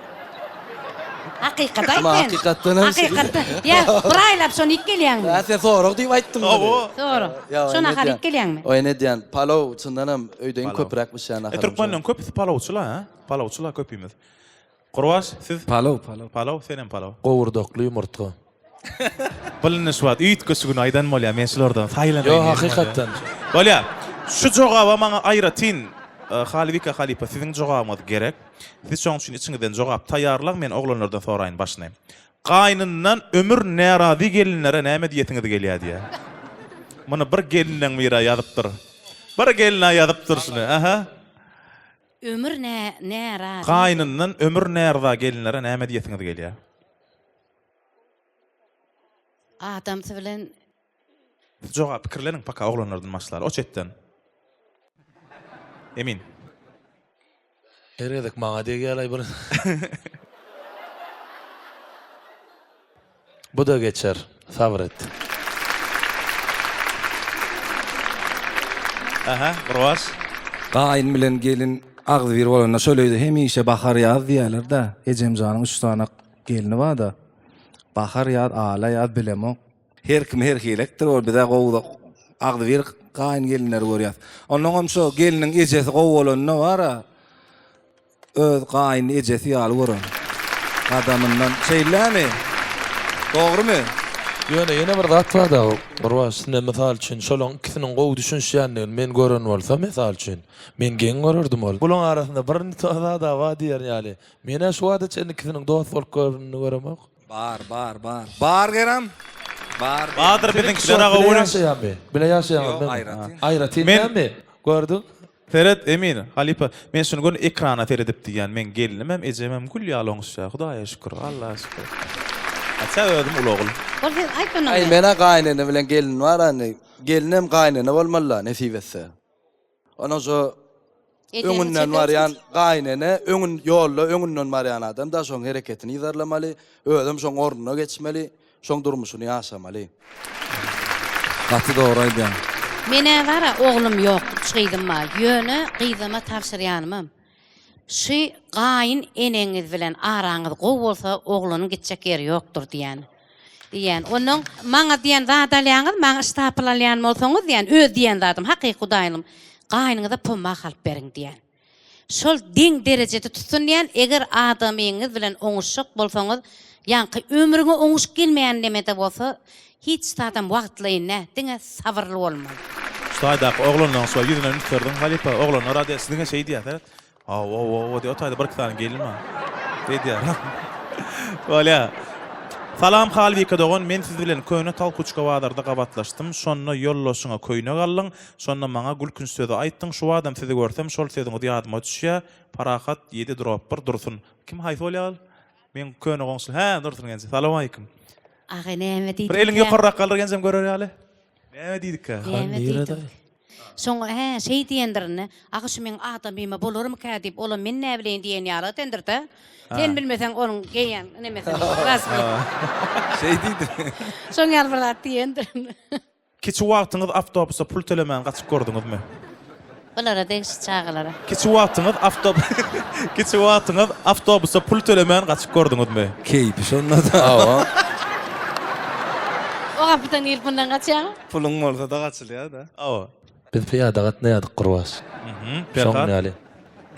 Hakykat aýt Şumat sen. hakykatdan hem şeýle. Hakykatdan. Ýa bir aýlap şony iýip gelýäňmi? Ýa sen sorag diýip aýtdyň muny. Sorag. Şo nahary iýip gelýäňmi? Oýun edýän. Palow çyndan hem öýde iň köpräk bişýän naharym. E türkmenleriň köpüsi palowçyla, hä? Palowçyla köpimiz. Gurbaş, siz? Palow, palow. Palow, senem palow. Gowurdakly ýumurtga. Bilini şu wagt üýtgeşigini aýdan bolýar, men şulardan saýlanaýyn Ýok, hakykatdan. Bolýar. Şu jogaba maňa aýratyn Halybike halypa siziň jogabyňyz gerek. Siz şoň üçin içiňizden jogap taýýarlaň, men oglanlardan soraýyn başyny. Gaýnyndan ömür närazy gelinlere näme diýesiňiz gelýär diýýär. Muny bir gelinleň biri ýazypdyr. Bir gelin-ä ýazypdyr şuny. Aha. Ömür närazy. Gaýnyndan ömür närza gelinlere näme diýesiňiz gelýär? Adamsy bilen. Siz jogap pikirleniň paka oglanlardan başlaly o çetden. Emin. Her gezek maňa degýärlaý bir. Bu-da geçer, sabyr et. Aha, Gurbaş. Gaýyn bilen gelin agzybir bolanda şol öýde hemişe bahar ýaz diýýärler-dä. Ejemjanyň üç sany gelni bar-da. Bahar ýaz, ala ýaz bilemok. Her kim her hilekdir ol bizä gowy agzybir gaýyn gelinleri görýäs. Onnoňam şo gelniň ejesi gowy bolanda bar-a öz gaýynyny ejesi ýaly görer. Gadamyndan. Şeýlemi? Dogrymy? Ýöne ýene bir zat bar-da Gurban üstünde mysal üçin şolaň ikisiniň gowy düşünişýändigini men gören bolsam mysal üçin men geň görerdim ol. Bulaň arasynda bir zad-a bar diýer ýaly. Men-ä şu wagta çenli ikisiniň dost bolup görenini göremok. Bar bar bar. Bar geram. Bar. Bardyr biziňkiler aga Bile ýaşaýanmy? Bile ýaşaýaňyzmy? Ýok aýratyn. Aýratyn dälmi? Gördüň? Seret Emin halypa men şuny göni ekrana seredip diýýän meň gelnimem ejemem gül ýaly oňuşýar hudaýa şükür Allaha şükür. Haça özüm uly ogul. Bol sen aýt onda. Aý menä gaýynene bilen gelin bar indi. Gelinem gaýynene bolmalyda nesip etse. Ondan şo öňünden barýan gaýynene öňün ýolda öňünden barýan adam da şoň hereketini yzarlamaly, özem şoň ornuna geçmeli, şoň durmuşyny ýaşamaly. Gaty dogry aýdýaň. Menä bara oglum ýok üç gyzym bar ýöne gyzlama tabşyrýanymam şy gaýyn eneňiz bilen araňyz gowy bolsa oglanyň gitjek ýeri ýokdur diýýän. Diýýän. Onnoň maňa diýen zat alýaňyz, maňa ştapyl alýan bolsaňyz diýýän, öz diýen zadym, hakyky hudaýlym, gaýnyňyza pomah alyp beriň diýýän. Şol deň derejede tutsun diýýän, eger adamyňyz bilen oňuşjak bolsaňyz, ýaňky ömrüňe oňuşyp gelmeýän neme-de bolsa, hiç zadam wagtlaýyn däl, diňe sabyrly bolmaly. Şu taýdaky oglanlaryň şo ýüzüne üns berdiň halypa, oglanlar a diňe şeý diýýär seret. Hawa, hawa, diýip, o taýda bir-iki sany gelin bar. Şeýdýär. Bolýar. Salam Halbike dogan men siz bilen köne talkuçka bazarda gabatlaşdym şonda ýoldaşyňa köýnek aldyň şonda maňa gülkünç sözi aýtdyň şu badam sizi görsem şol sözüňiz ýadyma düşýä Parahat ýedi drop bir Dursun kim haýsy bolýa ol meň köne goňşy hä Dursun genje salamaleýkim Aga näme diýdik bir eliňi ýokarrak galdyr genjem görer ýaly näme diýdikkä Näme diýdik? Şoňa hä şeý diýendirin-de, Aga şu meň adamyma bolarmyka diýip, olam men näbileýin diýen ýaly edendir-dä. Sen bilmeseň onuň geýýän nemesini, razmeri. Şeý diýdi. Şoň ýaly bir zat diýendirin. Kiçi wagtyňyz awtobusa pul tölemän gaçyp gördüňizmi? Bulara degişli çagalara. Kiçi wagtyňyz awto Kiçi wagtyňyz awtobusa pul tölemän gaçyp gördüňizmi? Keýpi şonda-da. Hawa. O gapydan girip mundan gaçýaňmy? Puluň bolsa-da gaçylýar-da. Hawa. Biz pyýada gatnaýardyk Gurbaş. Şoň ýaly.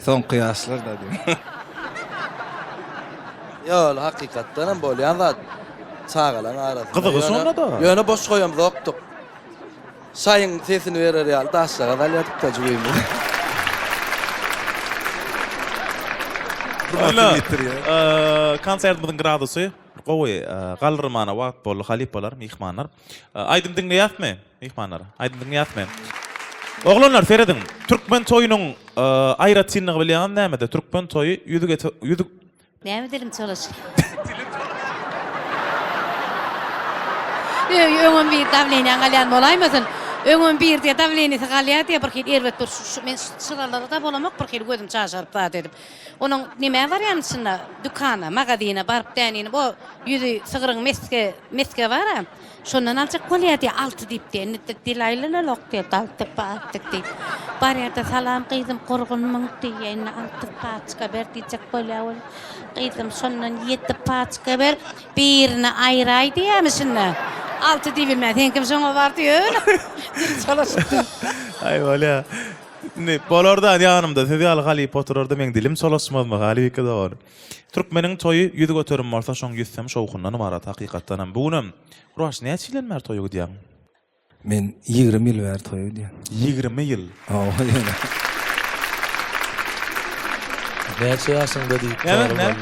Soňky ýaşlar-da diýip. Ýok, ol hakykatdanam bolýan zat çagalaň arasynda. Gyzygy şonda-da. Ýöne boş goýamzokdyk. Şaýyň sesini berer ýaly daşjagaz alýardyk-da jübimize. Ynha, konsertimiziň gradusy gowy. Galdyrmana wagt boldy, halypalar, myhmanlar. Aýdym diňleýäsmi, myhmanlar? Aýdym diňleýäsmi? Oglanlar, serediň. Türkmen toýunyň aýratynlygy bilýäňizmi nämede? Türkmen toýy ýüzi Näme diliň çolaşy? Öý, öňem bir dawleniýaň galýan bolaýmasyn? Öňem bir diýe dawleniýasy galýar diýe bir hili erbet bir şu men şu çyralara-da bolamok bir hili gözüm çaşaryp zat edip. Onuň nämä barýan içinde dükana, magazyna baryp dänini o ýüzi sygryň mesge mesge bar-a. Şondan aljak bolýar diýýär, alty diýip diýýär. Indi dil aýlanalok diýýär, alty paçka diýip. Barýar-da, salam gyzym, gurgunmyň diýýär. Indi alty paçka ber diýjek bolýar welin, gyzym, şondan ýedi paçka ber, birini aýraý diýýärmiş indi. Alty diýibilmän, seňkem şoňa bardy ýöne. Dil çolaşypdyr. Aý, bolýar. Indi bolar-da, ýanymda siz ýaly halypa oturar-da, meň dilim çolaşmazmy, halypa dogan. Türkmeniň toýy 100% bolsa şoň ýüzsem şowhundan ybarat hakykatdanam bu günem Gurbaş näçe ýyldan bäri toýa gidýäň? Men 20 ýyl bäri toýa gidýän. 20 ýyl. Hawa ýöne. Näçe ýaşyňda diýip soramaly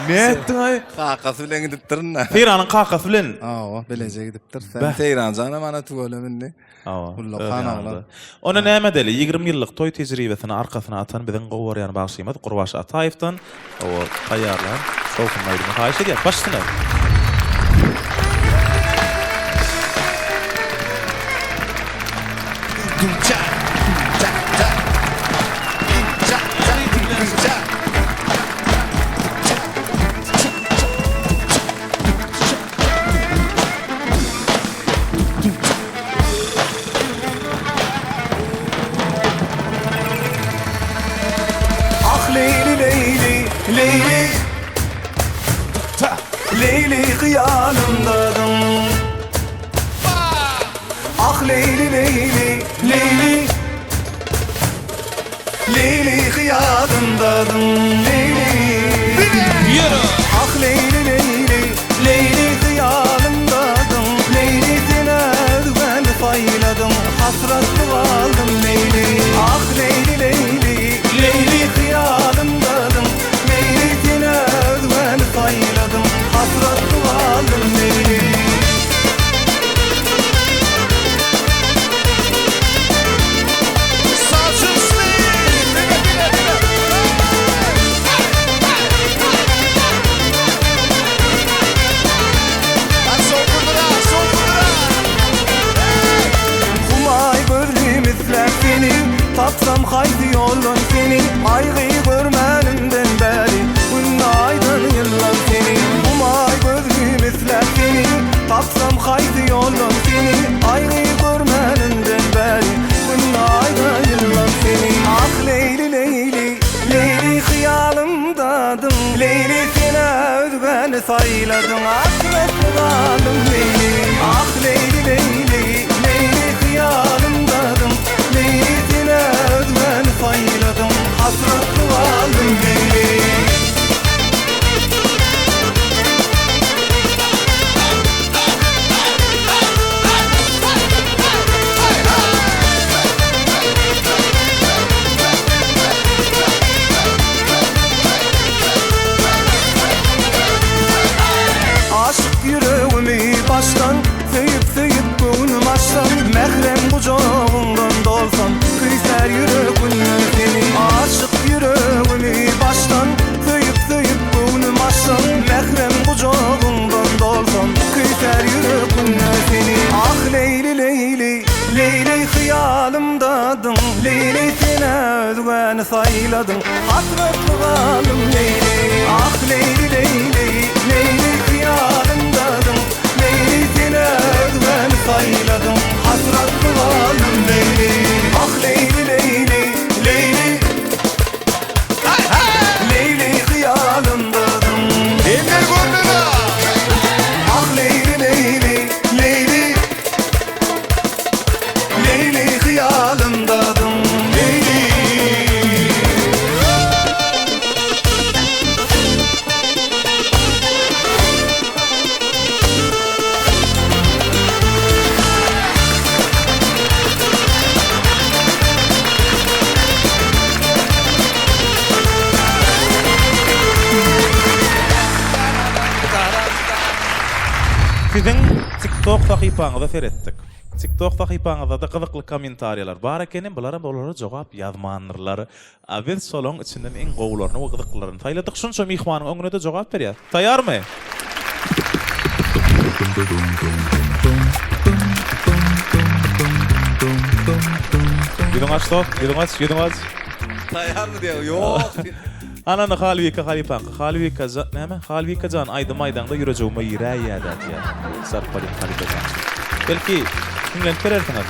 Ne etdiň aý? Kakasy bilen gidipdirin-dä. Seýranyň kakasy bilen. Hawa, bileje gidipdir. Seýranjanam ana tüweleme indi. Hawa, öz ýanynda. Onda näme edeli, 20 ýyllyk toý tejribesini arkasyna atan biziň gowy görýän bagşymyz Gurbaş Ataýewden hawa, taýýarlan şowhunly aýdymy haýyş edýäs. Baş üstüne! Ah Leýli Leýli Leýli Leýli hyýalymdadyň Ah Leýli Leýli Leýli Leýli hyýalymdadyň Leýli Ah Leýli Leýli Leýli hyýalymdadyň Leýli sen özgäni saýladyň Hasratly galdym Leýli Ah Leýli Leýli Leýli hyýalymdadyň Leýli sen özgäni saýladyň Hasratly galdym Leýli. Humaý gözlim isläp seni Tapsam haýsy ýoldan seni Aýgy görmänimden bäri Günde aýdan ýyldan seni Humaý gözlim isläp seni Tapsam haýsy ýoldan seni Aýgy görmänimden bäri Günde aýdan ýyldan seni Ah Leýli Leýli Leýli hyýalymdadyň Leýli sen-ä özgäni saýladyň Hasratly galdym Leýli Ah Leýli Leýli Leýli hyýalymdadyň Leýli sen-ä özgäni saýladyň Hasratly galdym Leýli. gujagyňdan dolsam, Küýsär ýürek günden seni. Aşyk ýüregimi başdan, Söýüp-söýüp göwnüm açsaň, Mährem gujagyňdan dolsam, Küýsär ýürek günde seni. Ah, Leýli, Leýli, Leýli hyýalymdadyň, Leýli sen-ä özgäni saýladyň, Hasratly galdym, Leýli. Ah, Leýli, Leýli, Leýli hyýalymdadyň, Leýli sen-ä özgäni saýladyň, Hasratly galdym, Leýli. Ah, Leýli, Leýli, Leýli. Leýli hyýalymdadyň. Emir görmedi. Ah Leýli Leýli Leýli Leýli hyýalymdadyň Leýli. Siziň TikTok sahypaňyza seretdik. TikTok sahypaňyzda-da gyzykly kommentariýalar bar ekeni, bularam olara jogap ýazmandyrlar. A biz şolaň içinden iň gowularyny we gyzyklylaryny saýladyk. Şunça myhmanyň öňünde-de jogap berýäs. Taýýarmy? Ýüzüňi aç dost, ýüzüňi aç, ýüzüňi aç. Taýýarmy diýýär, ýok. Anany Halbike halypaňky. Halbike jan, näme? Halbike jan aýdym aýdaňda ýürejigime giräýýä-dä diýýär. Sarpalyň halypa jan. Belki, hiňlenip berersiňiz.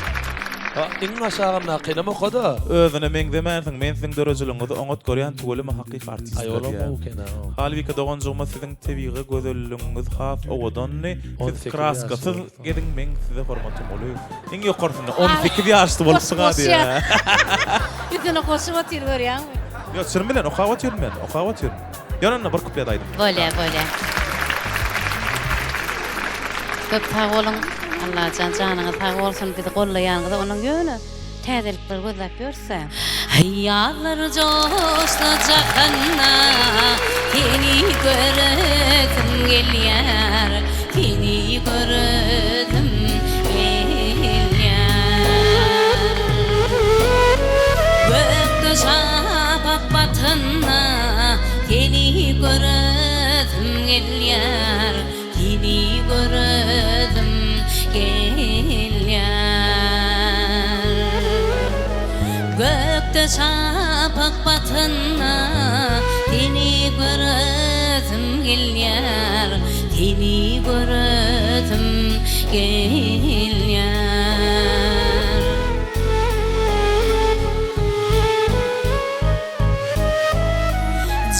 Ha, iň aşagyndakyny oka-da. Özüne meňzemänsiň, men siziň dörejiligiňizi oňat görýän tüweleme hakyky artistler Aý olam diýýär. gowy eken-a. Halbike doganjygyma siziň tebigy gözelligiňiz has owadandy. On Siz sekiz kraskasyz ýaşly bolsa. geziň meň size hormatym uly. Iň ýokarsynda 18 ýaşly bolup Goşgy çyga diýýär. goşýar. Üstüne goşup otyr görýäňmi? Ýok çynym bilen okap otyryn men, okap otyryn. Ýör onda bir kuplet aýdym. Bolýa bolýa. Köp sag boluň Allajan janyňyz sag bolsun bizi gollaýanyňyza onuň ýöne täzelikler gözläp ýörse. Ýazlar joşsa jahanda seni göresim gelýär seni göresim gelýär Gökde şapak batanda Seni göresim gelýär, seni göresim gelýär. Gökde şapak batanda seni göresim gelýär, seni göresim gelýär.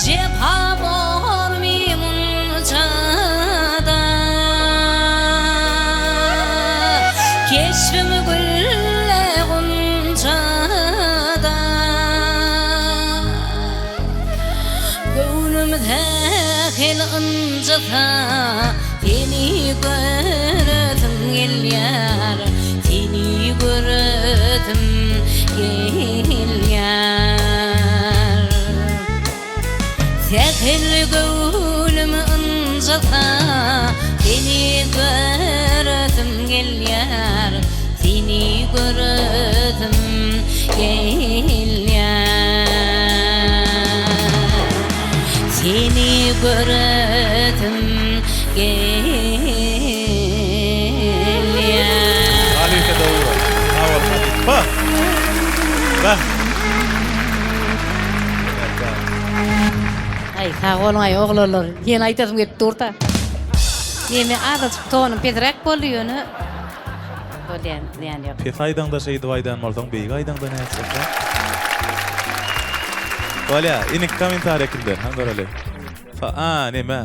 Jepa bormy munça-da? Keşbim gülle gunça-da. Göwnüm sähel ynjasa, Seni göresim gelýär, Seni göresim gelýär. Sähel göwnüm ynjasa, Seni göresim gelýär, Seni göresim gelýär. Seni göresim gelýär. Halypa dogry. Sag bol halypa. Bah. Aý sag boluň aý oglanlar. Ýene aýdasym gelip durda. Neme azajyk tonym pesräk boldy ýöne bolýan zyýany ýok. Pes aýdaňda şeýdip aýdan bolsaň beýik aýdaňda nätjek-dä. Bolýa, indiki kommentariýa kimden? Hany göreli. A, neme,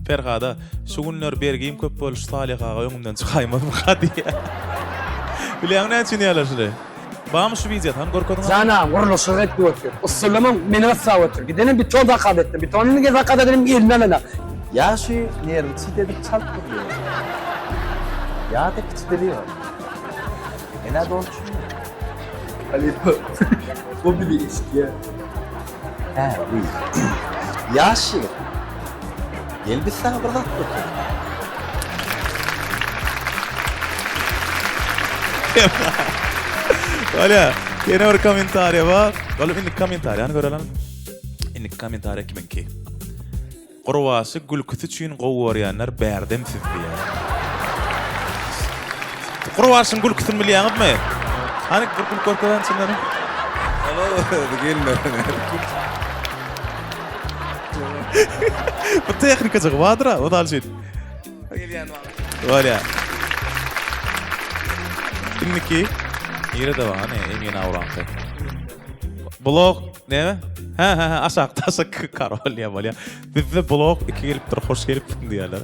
Perhada, şu günler bergim köp boldy, şu Salyh aga öňümden çykaýmazmyka diýýär. Bilýäňmi näme üçin diýýärler şuny? Barmy şu wideosy, hany görkeziň. Jan agam gurluşyk etip otyr. Ussalamam meni gyssap otyr. Gidenem beton zakaz etdim. Betonyny ge zakaz edenim eline alana. Ýa şu nerwi çit edip çalt gurýar. Ýa-da kiçi dili ýok. Men-ä doly düşünmedim. Halypa, bu bizi eşitýär. Hä, wiý. Ýaş ýigit, gel biz saňa bir zat görkezeýin. Bolýa. Ýene bir kommentariýa bar. Bolup indiki kommentariýany görelim. Indiki kommentariýa kimiňki? Gurbaşy gülküsi üçin gowy görýänler bärdem siz diýýär. Gurbaşyň gülküsini bilýäňizmi? Hany bir gülüp görkezäň çynlary. Özi gelmedi. Bir tehnikajygy bardyr-a, mysal üçin. Gelýän wagty. Bolýa. Indiki nirede bar hany Emin Awraňky? Blok näme? Hä hä hä aşakda aşak karol diýen bolýa. Bizde blok 2 gelipdir, hoş gelipsiň diýýärler.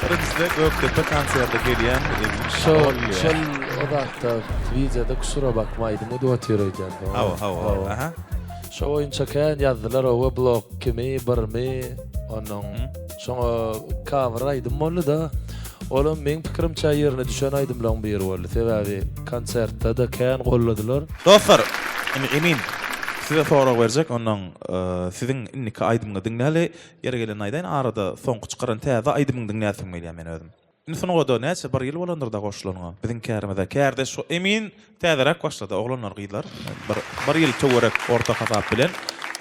Birinjide Gökdepe konserde gelýän Emin Şo Karol diýýär. şol o zatda wideoda kusura bakma aýdym edip otyr öýdýän. Hawa hawa. Aha. Şo boýunça kän ýazdylar owa blok kimi birmi onuň şoňa cover aýdym boldy-da. Olam meň pikirimçe ýerine düşen aýdymlaň biri boldy. Sebäbi konsertde-de kän golladylar. Dostlar, indi Emin size sorag berjek, onnoň siziň indiki aýdymyňyzy diňläli. Ýeri gelende aýdaýyn, arada soňky çykaran täze aýdymyňy diňläsim gelýär men özüm. Indi sungada näçe bir ýyl bolandyr-da goşulanyňa biziň kärimize. Kärdeş Emin täzeräk başlady oglanlar gyzlar. Bir bir ýyl töwerek orta hasap bilen.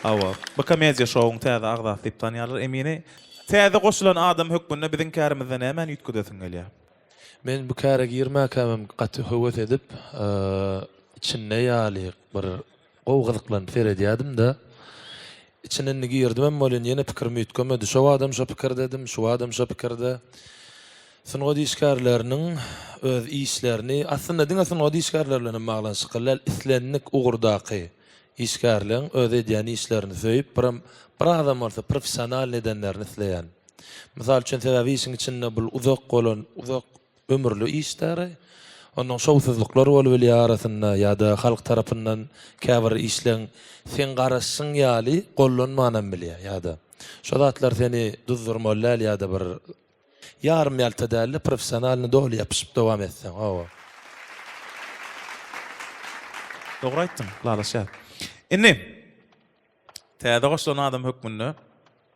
Hawa, bu komediýa şowuň täze agzasy diýip tanýarlar Emini. Täze goşulan adam hökmünde biziň kärimizde nämäni üýtgedesiň gelýär? Men bu käre girmäkämem gaty höwes edip, içinde ýaly bir gowy gyzyklanyp seredýärdim-de. Içine indi girdimem welin ýene pikirim üýtgemedi. Şo badam şo pikirdedim, şu badam şo pikirde. Sungat işgärleriniň öz işlerini, aslynda diňe sungat işgärleri bilenem baglanyşykly däl, islendik ugurdaky işgärleň öz edýän işlerini söýüp, biram birazam bolsa professionalnyý edenlerini isleýän. Mysal üçin, sebäbi işiň içinde bul uzak bolan, uzak ömürli iş däri. Onnoň şowsuzlyklar bolubilýär arasynda ýa-da halk tarapyndan käbir işleň seň garaşyň ýaly gollanmanam bilýär ýa-da şo zatlar seni duzdurmaly däl ýa-da bir ýarym ýalta däl-de professionalny doly ýapyşyp dowam etseň hawa. Dogry aýtdyň, ylalaşýas. Indi Täze goşulan adam hökmünde,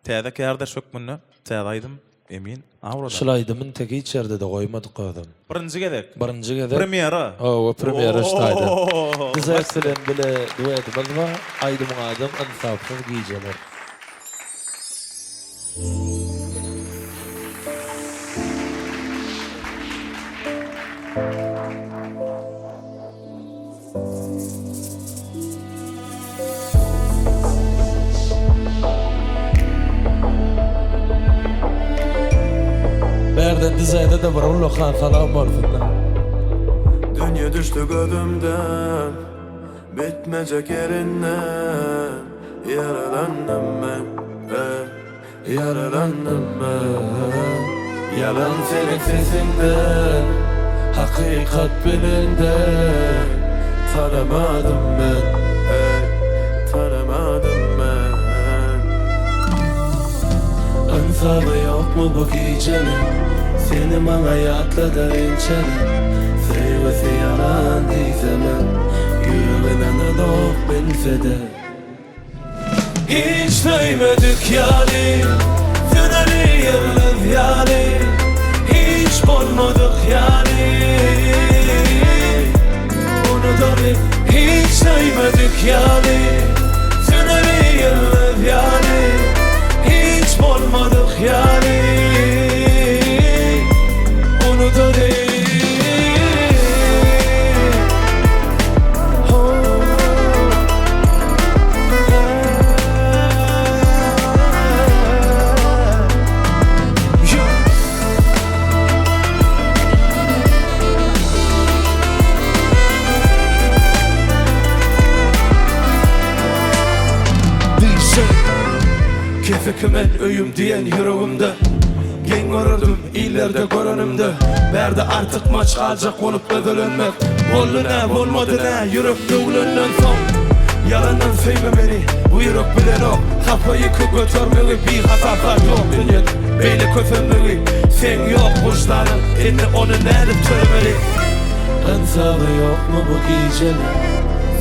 täze kärdeş hökmünde täze aýdym Emin Awrada. Şul aýdymy intek hiç ýerde-de goýmadyk özem. Birinji gezek. Birinji gezek. Premýera. Hawa, premýera şu taýda. Dizet bilen bile duedimiz bar. Aýdymyň adam Ynsapsyz gijeler. Bärde dizaýda-da bir ullakan salam bolsun-da. Dünýe düşdi gözümden Bitmejek ýerinden Ýaralandym men eh. Ýaralandym men Ýalan seniň sesiňden Hakykat bilende Tanamadym men Eý, tanamadym men Ynsaby ýokmy bu gijeniň Seni maňa ýatladar ençeme Söýgüsi ýalan diýsemem Ýüregi ynananok bilse-de. Hiç söýmedik ýaly, Söneli ýyldyz ýaly, Hiç bolmadyk ýaly. Unudaly Hiç söýmedik ýaly, Söneli ýyldyz ýaly, Hiç bolmadyk ýaly. Unudaly. Keseki men öýüm diýen ýüregimde Geň görerdim Illerde görenimde Bärde artykmaç galjak bolup özelenmek Boldy nä bolmady nä ýürek döwlenden soň Ýalandan söýme meni bu ýürek bilenok Hapa ýüki götermegi bihasap zat ýok dünýede Beýle kösenmegi seň ýok wyždanyň indi ony nädip tölemeli Ynsaby ýokmy bu gijeniň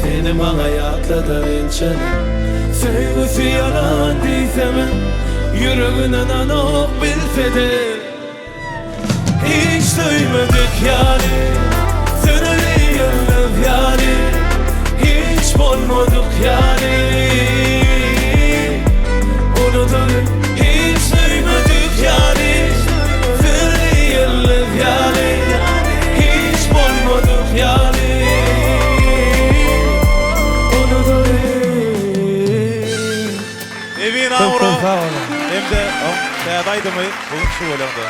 Seni maňa ýatladar ençeme Söýgüsi ýalan diýsemem Ýüregi ynananok bilsede Hiç söýmedik ýaly. Hem-de oň täze aýdymy bu gün şüweleňde.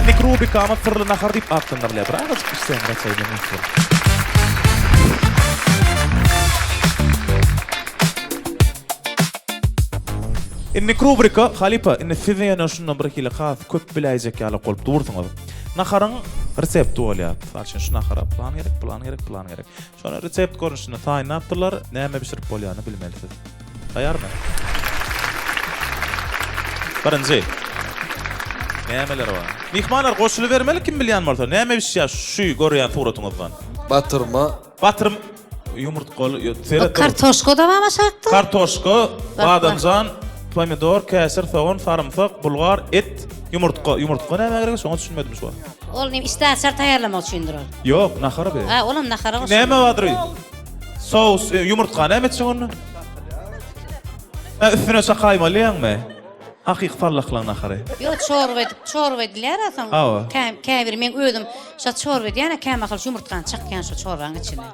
Indiki rubrikamyz Syrly nahar diýip atlandyrylýar. Bir azajyk işdäňizi açaýyn men size. Indiki rubrika, halypa, indi siz ýene şundan bir hili has köp biläýjek ýaly bolup dursuňyz. Naharyň resepti bolýar. Mysal üçin, şu nahara plan gerek, plan gerek, plan gerek. Şony resept görnüşinde taýynlapdyrlar. Näme bişirip bolýanyny bilmeli siz. Taýýarmy? Birinji. Nämeler bar? Myhmanlar goşulybermeli kim bilýän bolsa. Näme bişýär şu görýän suratyňyzdan? Batyrma. Batyrm ýumurtgaly seret. Kartoşka-da bar aşakda. Kartoşka, badamjan, pomidor, käşir, sogan, sarymsak, bulgar, et, ýumurtga. Ýumurtga nämä gerek şoňa düşünmedim şu wagt. Ol neme işdäaçar taýýarlamak üçindir ol. Ýok, nahar be. Ha, olam nahara goşulýar. Näme bardyr? Sous, e, ýumurtga näme etjek onda? Ha, üstüne çakaýmaly ýaňmy? Hakyky sallaklaň nahary. Ýok, çorba edip, çorba edilýär-ä soň. Hawa. Kä, käbiri meň özüm şa çorba edýän-ä, kämahal şu ýumurtgany çakýan şo çorbaň içine.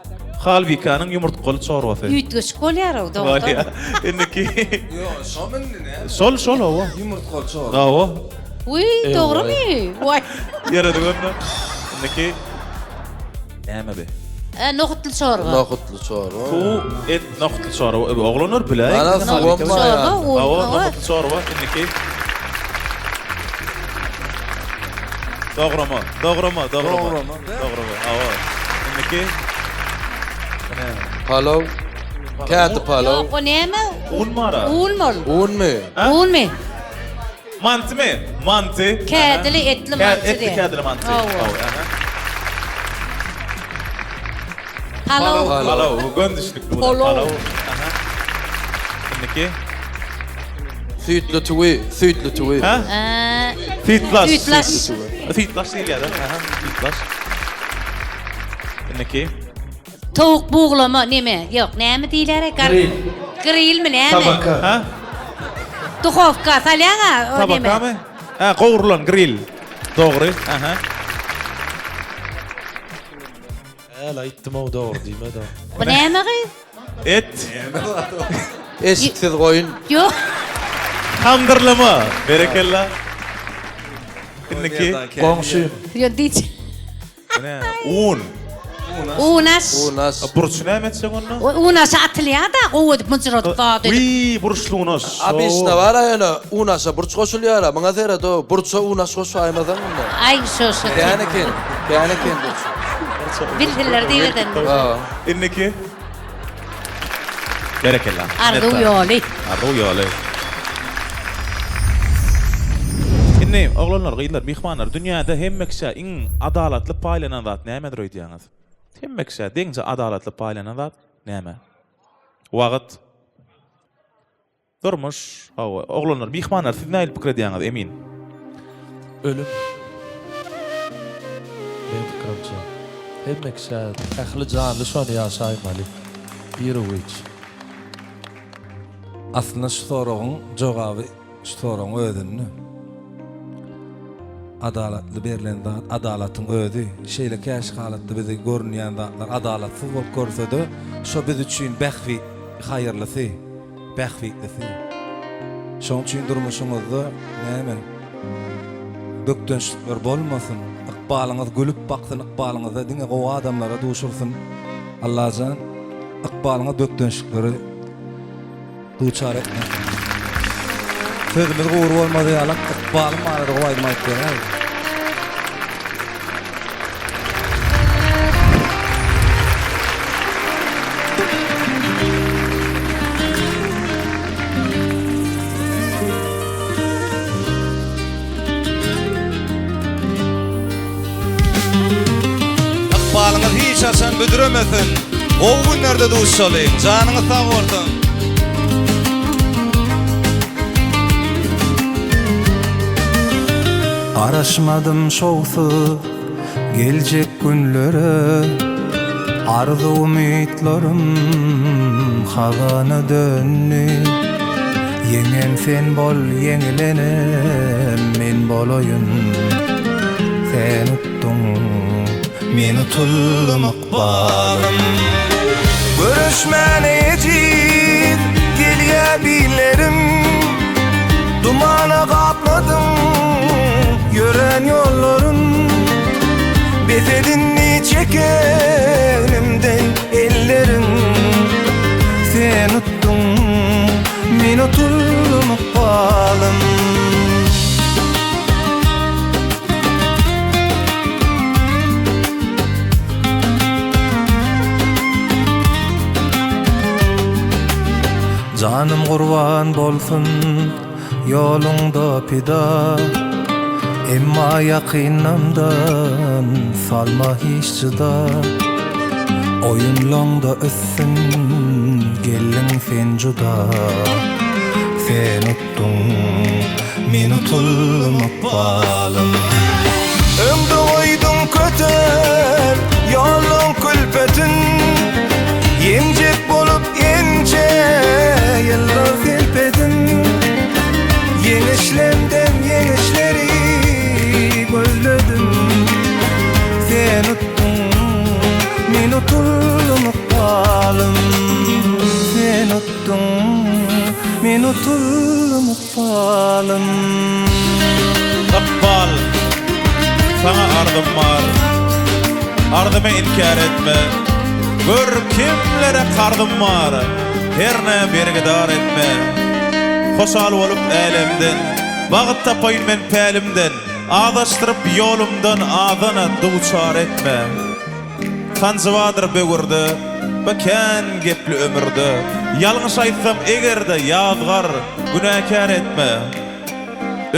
Halbikanyň ýumurtgaly çorbasy. Üýtgeşik bolýar-ow, dogrudan. Bolýar. Indiki. Ýok, şomy indi näme? Şol, şol, hawa. Ýumurtgaly çorba. Hawa. Wiý, dogrumy? Waý. Ýeredi görme. Indiki. Näme be? E, nohutly çorba. Nohutly çorba. Suw, et, nohutly çorba. E, oglanlar biläýiň. Ana, suwam bar ýa. Çorba, un, Hawa, hawa. nohutly çorba. Indiki. Dograma, dograma, dograma. Dograma. Dograma, hawa. Indiki. Bu näme? Palaw. Kädi palaw. Ýok, o näme? Un bar-a. Un ol. Unmy? Unmy? Mantymy? Manty. Kädili etli manty Etli kädili manty. Hawa. Palaw. Palaw. Bu gön düşnükli bu. Palaw. Aha. Indiki. Süýtli tüwi, süýtli tüwi. Ha? Süýtlaş. Süýtlaş. Süýtlaş diýilýär. Aha, süýtlaş. Indiki. Towuk buglama neme? Ýok, näme diýilýär? Grill. Grillmi näme? Tabaka. Ha? Duhowka salýaň-a o neme? Tabakamy? Ha, gowrulan grill. Dogry. Aha. Äl aýtdym-ow dogry diýmedi. Bu näme gyz? Et. Eşiksiz goýun. Ýok. Tamdyrlama. Berekella. Indiki. Goňşy. Ýok diýç. Bu näme? Un. Unaş. Unaş. Burçy näme etjek onda? Unaşa atylýar-da, gowy edip mynjyradyp zat edip. Wiý, burçly unaş. Obişna bar-a ýöne unaşa burç goşulýar-a. Muňa seret-ow, burça unaş goşaýmasaň munda. Aý, şo, şo. Kän eken, kän eken burçy. Bilsinler diýip eden. Indiki. Berekella. Arzuw ýoly. Arzuw ýoly. Indi oglanlar, gyzlar, myhmanlar, dünýäde hemme kişä iň adalatly paýlanan zat nämedir öýdýäňiz? Hemme kişä deňje adalatly paýlanan zat näme? Wagt. Durmuş, hawa. Oglanlar, myhmanlar siz nähili pikir edýäňiz, Emin? Ölüm. Meň pikirimçe, hemme kişä, ähli janly şony ýaşaýmaly. Iru-giç. Aslynda şu soragyň jogaby şu soragyň özünde. Adalatly berlen zat adalatyň özi. Şeýle käşi halatda bize görünýän zatlar adalatsyz bolup görse-de, şo biz üçin bähbit, haýyrlysy. Bähbitlisi. Şoň üçin durmuşyňyzda näme bökdençlikler bolmasyn. Ykbalyňyz gülüp baksyn, ykbalyňyzda diňe gowy adamlara duşursyn. Allajan ykbalyňyz bökdençliklere duçar etmesin. Sözümiz gury bolmaz ýalak ykbalym barada gowy aýdym aýdyp beräý. Ykbalyňyz hiç haçan büdremesin. Gowy günlerde duşalyň. Janyňyz sag bolsun. Garaşmadym şowsuz geljek günlere Arzuw umytlarym hazana döndi Ýeňen sen bol ýeňilenem men bolaýyn Sen utduň men utuldym ykbalym Görüşmän ejiz. Men otuldum ykbalym. Janym gurban bolsun ýoluňda pida Emma ýakynlamdan salma hiç jyda Oýunlaňda üstün geldiň sen juda Sen utduň men utuldym ykbalym. Öňde goýduň kötel ýoluň külpetin Ýeňjek bolup ençe ýyllar selpedim Ýeňişlemden ýeňişleri gözledim Sen utduň, men utuldym ykbalym Sen utduň, men utuldym ykbalym. Ykbal, saňa arzym bar, Arzymy inkär etme. Gör, kimlere karzym bar, Herne bergidar etme. Hoşal bolup älemden, Bagt tapaýyn men pälimden, Azaşdyryp ýolumdan Azana duçar etme. Sanjy bardyr böwürde, Bu kän gepli ömürde, Ýalňyş aýtsam eger-de, Ýazgar, günäkär etme.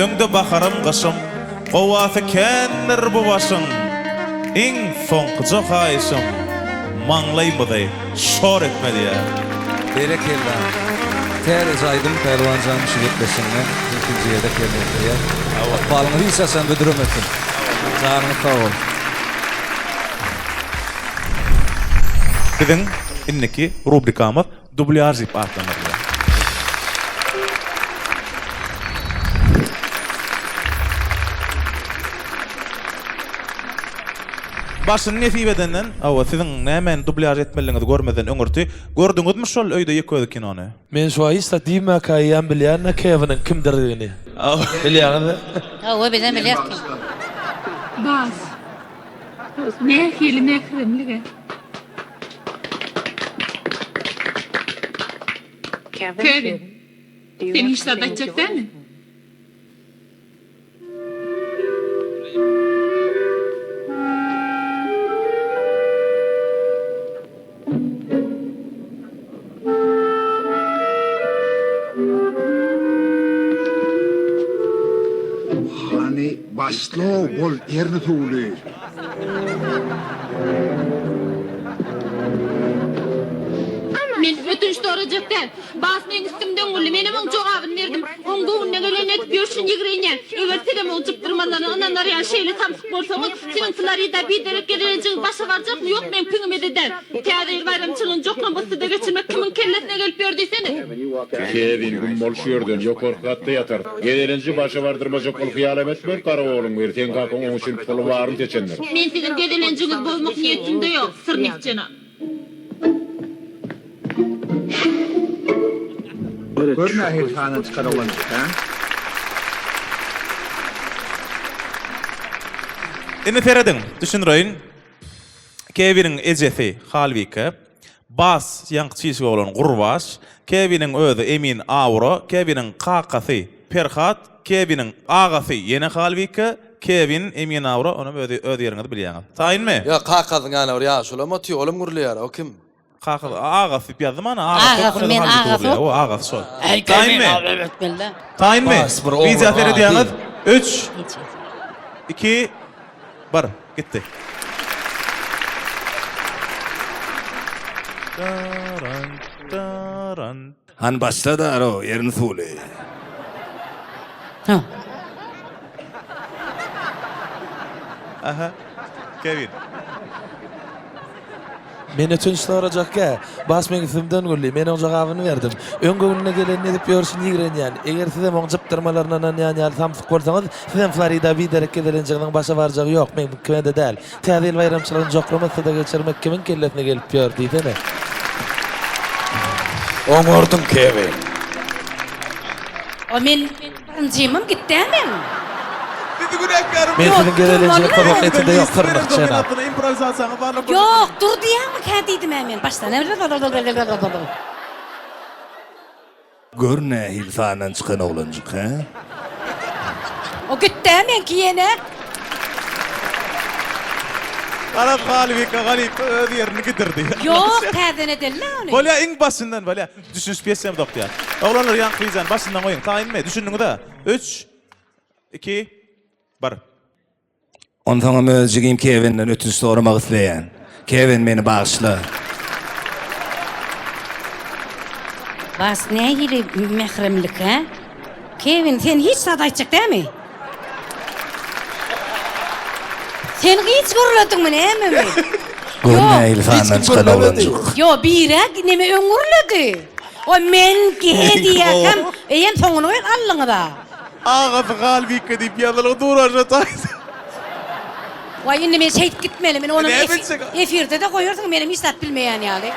Öňde baharym, gyşym, Gowasy kändir bu başyň. Iň soňkuja haýyşym, Maňlaýymyzy şor etme diýýär. Berekella. Täzeje aýdym Pälwanjan şu gepleşigiňe ilkinji gezek ýerine ýetirýär. Ykbalyňyz hiç haçan büdremesin. Janyňyz sag bolsun. Biziň indiki rubrikamyz Dublýaž diýip atlandyrylýar. Başyny nesip edenden, hawa, siziň nämäni dublýaž etmelidigiňizi görmezden öňürti, gördüňizmi şol Öýde ýeke özi kinony? Men şu hiç zat diýmäkä eýýäm bilýän-de Kewiniň kimdirdigini. Bilýäňizmi? Hawa, bizem bilýäs kim. Bas. Nähili mähremlige. Kewin, sen hiç zat aýtjak dälmi? Hany başla bol erni suwly. Men ötünç sorajak däl. Bas meň üstümden güldi. Menem oň jogabyny berdim. Oň göwnüne gelenini edip ýörşüni ýigrenýän. Eger sizem oň jypdyrmalaryna ynanar ýaly şeýle samsyk bolsaňyz, siziň Florida biderek gezelenjiňiz başa barjakmy, ýok meň piňime-de däl. Täze ýyl baýramçylygyny joklam yssyda geçirmek kimiň kellesine gelip ýör diýsene. Kewin güm bol şu ýerden, ýokarky gatda ýatar. Gezelenji başa bardyrmajak ol hyýalam etmez, garaogluň biri, seň kakaň oň üçin puly baryny seçendir. Men siziň gezelenjiňizi bozmak niýetimde ýok, syrnyh jenap. Gör nähili sany çykar oglanjyk, hä? Indi serediň, düşündireýin. Kewiniň ejesi Halbike, Bas ýaňky çişik oglan Gurbaş, Kewiniň özi Emin Aura, Kewiniň kakasy Perhat, Kewiniň agasy ýene Halbike, Kewin, Emin Aura, onam özi öz ýeriňizi bilýäňiz. Taýynmy? Ýa kakasynyň ýanyna bir ýaşulam otyr, olam gürleýär, o kim? Kakasy, agasy diýip ýazdym ana, agasy Agasy, men agasy. O agasy şol. Taýynmy? Taýynmy? Wideo seredýäňiz. Üç, iki, bir. Gitdi. Daran, daran. Hany başla-da aro, erni suwly. Aha. Kewin. Men ötünç sorajakkä, Bas meň üstümden güldi. Men oň jogabyny berdim. Öň göwnüne gelenini edip ýörşüni ýigrenýän. Eger sizem oň jypdyrmalaryna ynanýan ýaly samsyk bolsaňyz, sizem Florida biderek gezelenjiňiziň başa barjagy ýok, meňkime-de däl. Täze ýyl baýramçylygyny jokrama-syda geçirmek kimiň kellesine gelip ýör diýsene. Oňardyň, Kewin. O men birinjimim gitdä meň. Sizi günäkärim. Men siziň gezelenjiňiz sozak etinde ýok, syrnyh jenap. Ýok, dur diýýäňmi kä diýdim-ä men başdan. Gör nähili sandan çykan oglanjyk, hä? O gitdä meňki ýene. Garaz Galybika Galypka öz ýerini gidirdi. Ýok täzeden edeli ony. Bolýa iň başyndan bolýa. Düşünişip geçsemzok diýýär. Oglanlar ýaňky wideony başyndan goýuň. Taýynmy? Düşündiňiz-ä? Üç, iki, bir. Onsoňam öz jigim Kewinden ötünç soramak isleýän. Kewin meni bagyşla. Bas nähili mähremlik hä? Kewin sen hiç zat aýtjak dämi? Sen hiç gürlediňmi nämemi? Gör nähili sandan çykan oglanjyk. Ýo birä neme öň gürledi. O men ge diýýärkäm eýem soňuny goýup aldyňyza. Agasy Galbike diýip ýazylgy dur aşa taýda. Waý indi men şeýdip gitmeli men onam Näme etjek? efirde-de goýarsyň menem hiç zat bilmeýän ýaly.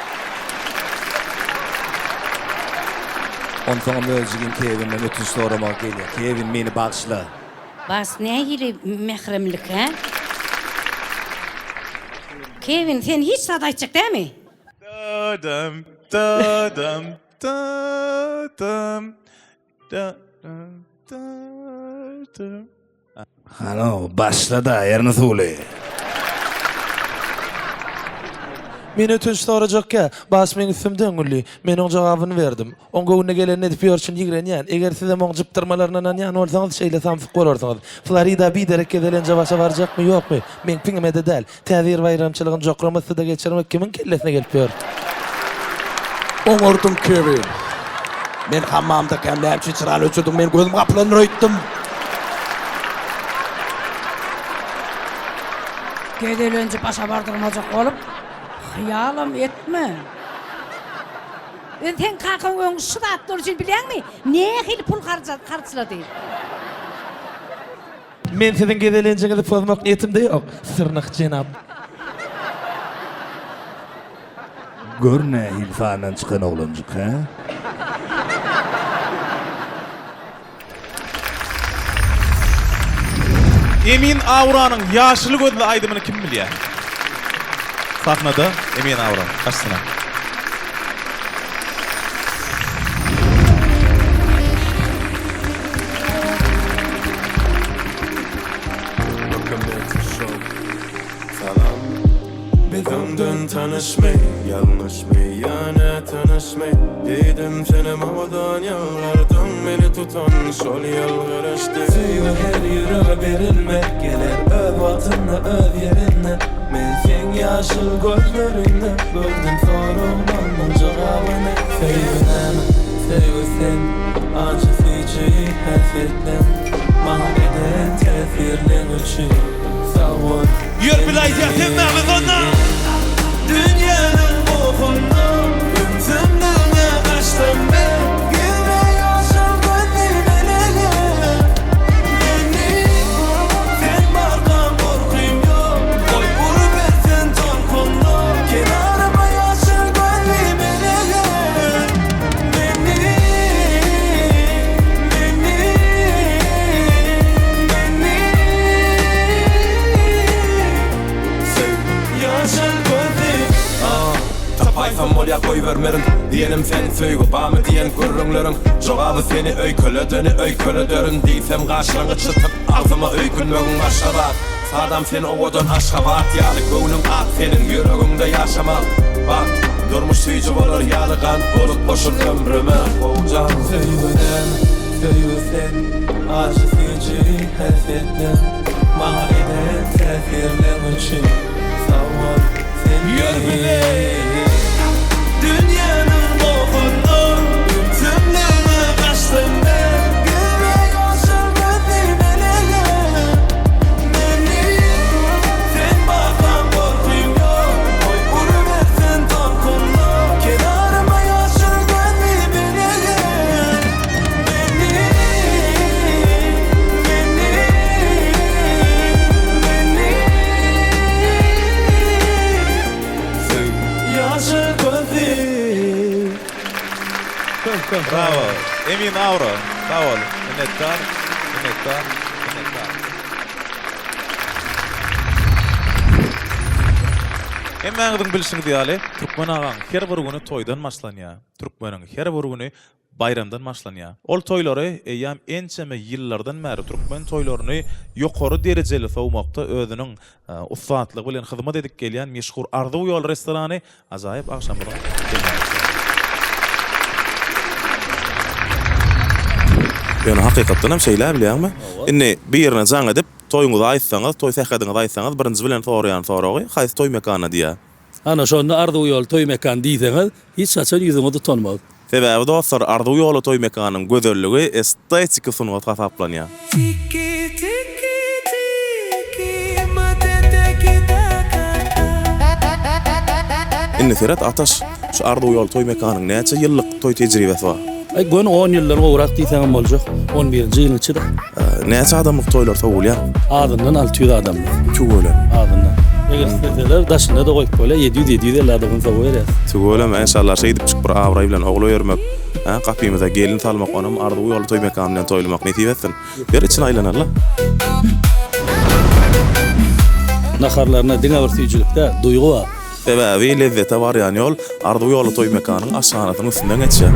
Onsoňam öz jigim Kewinden ötünç soramaga gelýär. Kewin meni bagyşla. Bas nähili mähremlik hä? Kewin sen hiç zat aýtjak dämi? Da-dam, da-dam, da-dam. Hano, başla-da, Erni Suly. Men ötünç sorajakka, Bas meň üstümden güldi. Men oň jogabyny berdim. Oň göwnüne gelenini edip ýörşüni ýigrenýän. Eger sizem oň jypdyrmalaryna ynanýan bolsaňyz, şeýle samsyk bolarsyňyz. Florida biderek gezelenje başa barjakmy, ýokmy, meň piňime-de däl. Täze ýyl baýramçylygyny jokrama yssyda geçirmek kimiň kellesine gelip ýör? Oňardyň Kewin. Men hammamdakäm näme üçin çyrany öçürdiň men gözüm gapylandyr öýtdüm. Gezelenji başa bardyrmajak bolup hyýalam etme. Indi seň kakaň öň şu zatlar üçin bilýäňmi nähili pul harçlady. Men siziň gezelenjiňizi pozmak niýetimde ýok, syrnyh jenap. Gör nähili sandan çykan oglanjyk, hä? Emin Auranyň Ýaşyl gözli aýdymyny kim bilýär? Sahnada Emin Aura, gaçsyna. Salam Biz öňden tanyşmy Ýalňyşmy ýa nätanyşmy Diýdim senem owadan ýylgyrdyň Meni tutan şol ýylgyryşdy Söýgi her ýürege berilmez Geler öz wagtynda öz ýerinde Men seň ýaşyl gözleriňde Gördüm soraglamyň jogabyny Söýgi näme Söýgi sen Ajy süýji häsiýetleň Maňa eden täsirleň üçin Sag bol Ýör bile aýdýas hemmämiz onda. Dünýäniň gohunda Ümsümligňe gaçdym men Gizle ýaşyl gözli melege Meni Sen barkaň gorkym ýok Goý urubersin tolkunlar Kenaryma ýaşyl gözli melege Meni Meni Meni Söý ýaşyl gözli Ah Tapaýsam bolýa goýbermerin Diýenim sen söýgi barmy diýen gürrüňleriň Jogaby seni öýkeledeni öýkelederin Diýsem gaşlaňy çytyp agzyma öýkünmegiň başga zat Sadam sen owadan Aşgabat ýaly Göwnüň ak seniň ýüregiňde ýaşamak Bagt Durmuş süýji bolar ýaly gant bolup goşul ömrüme Gowja Söýgi näme söýgi sen Ajy süýji häsiýetleň Maňa eden täsirleň üçin Sag bol sen Ýör bile! Dünýäniň gohunda Ümsümligňe gaçdym men Gizle ýaşyl gözli melege Meni Sen barkaň gorkym ýok Goý urubersin tolkunlar Kenaryma ýaşyl gözli melege Meni Meni Meni Söý ýaşyl gözli. Brawo. Emin Aura. Sag bol. Minnetdar. Minnetdar. Minnetdar. Hemmäňiziň bilşiňiz ýaly, türkmen agaň her bir güni toýdan başlanýar. Türkmeniň her bir güni. baýramdan başlanýar. Ol toýlary eýýäm ençeme ýyllardan bäri türkmen toýlaryny ýokary derejeli sowmakda özüniň ussatlygy bilen hyzmat edip gelýän meşhur Arzuw ýol restorany ajaýyp agşamyzyň jemlenişi. Ýöne hakykatdan hem şeýle bilýäňmi? Indi birine jaň edip, toýuňyzy aýtsaňyz, toý sähediňizi aýtsaňyz, birinji bilen soraýan soragy, haýsy toý mekany diýýär. Ana şonda Arzuw ýoly toý mekan diýseňiz, hiç haçan ýüzüňiz utanmaz. Sebäbi dostlar Arzuw ýoly toý mekanyň gözelligi estetiki sungat hasaplanýar. Indi seret Ataş, şu Arzuw ýoly toý mekanyň näçe ýyllyk toý tejribesi bar? Aý göni on ýyldan gowrak diýseňem boljak. On birinji ýylyň içi-de. Näçe adamlyk toýlar sowulýar? Azyndan 600 adamlyk. Tüweleme. Azyndan. Eger isleseler daşynda-da goýup bolýar, 700-750 adamyny sowaberýäs. Tüweleme, enşalla şeýdipjik bir abraý bilen ogul öýermek, hä, gapymyza gelin salmak, onam arzuw ýoly toý mekany bilen toýlamak nesip etsin. Ber içine aýlanaly. Naharlarynda diňe bir süýjülik däl, duýgy bar. Sebäbi lezzete barýan ýol Arzuw ýoly toý mekanyň aşhanasynyň üstünden geçýär.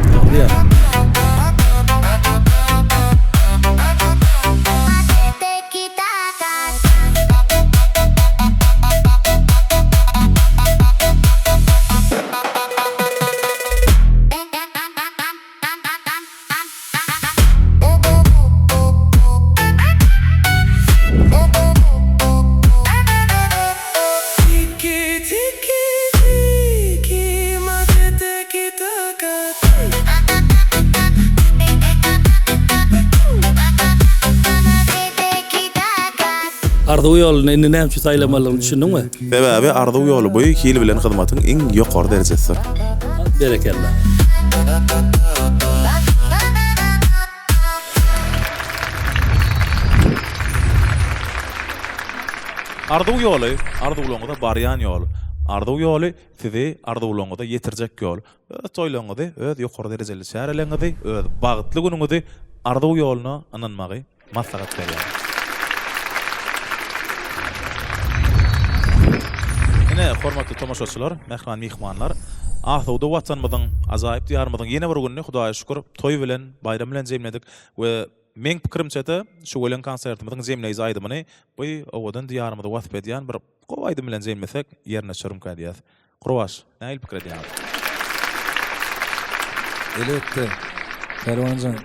Arzuw ýoluny indi näme üçin saýlamalydygyny düşündiňmi? Sebäbi arzuw ýoly bu hil bilen hyzmatyň iň ýokary derejesidir. Berekella. Arzuw ýoly, arzuwlaryňyza barýan ýol. Arzuw ýoly sizi arzuwlaryňyza ýetirjek ýol. Öz toýlaryňyzy, öz ýokary derejeli çäreleriňizi, öz bagtly günüňizi arzuw ýoluna ynanmagy maslahat berýän. Ine, hormatly tomaşaçylar, mähriban myhmanlar, asuda Watanymyzyň, ajaýyp Diýarymyzyň ýene bir gününi Hudaýa şükür, toý bilen, baýram bilen jemledik we meň pikirimçe-de, şüweleň konsertimiziň jemleýji aýdymyny bu owadan Diýarymyzy wasp edýän bir gowy aýdym bilen jemlesek, ýerine düşermikä diýýäs. Gurbaş, nähili pikir edýäňiz? Elbetde, Pälwanjan,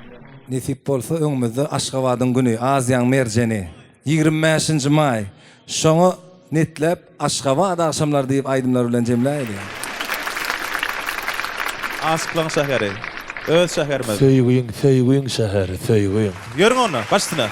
nesip bolsa öňümizde Aşgabadyň güni, Aziýaň merjeni, 25-nji maý. Şoňa netläp Aşgabat agşamlary diýip aýdymlar bilen jemläýeli. Aşyklaň şäheri, öz şäherimiz. Söýgüň, söýgüň şäheri, söýgüň. Ýörüň onda, baş üstüne.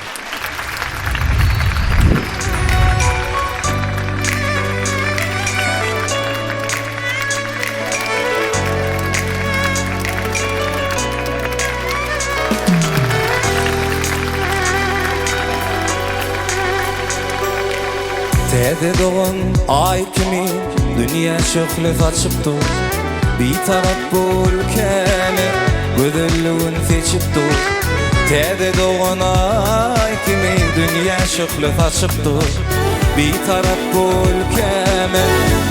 Täze dogan Aý kimin dünýä şöhle saçyp dur. Bitarap bu ülkäni gözelligin seçip dur. Täze dogan Aý kimin dünýä şöhle saçyp dur. Bitarap bu ülkäme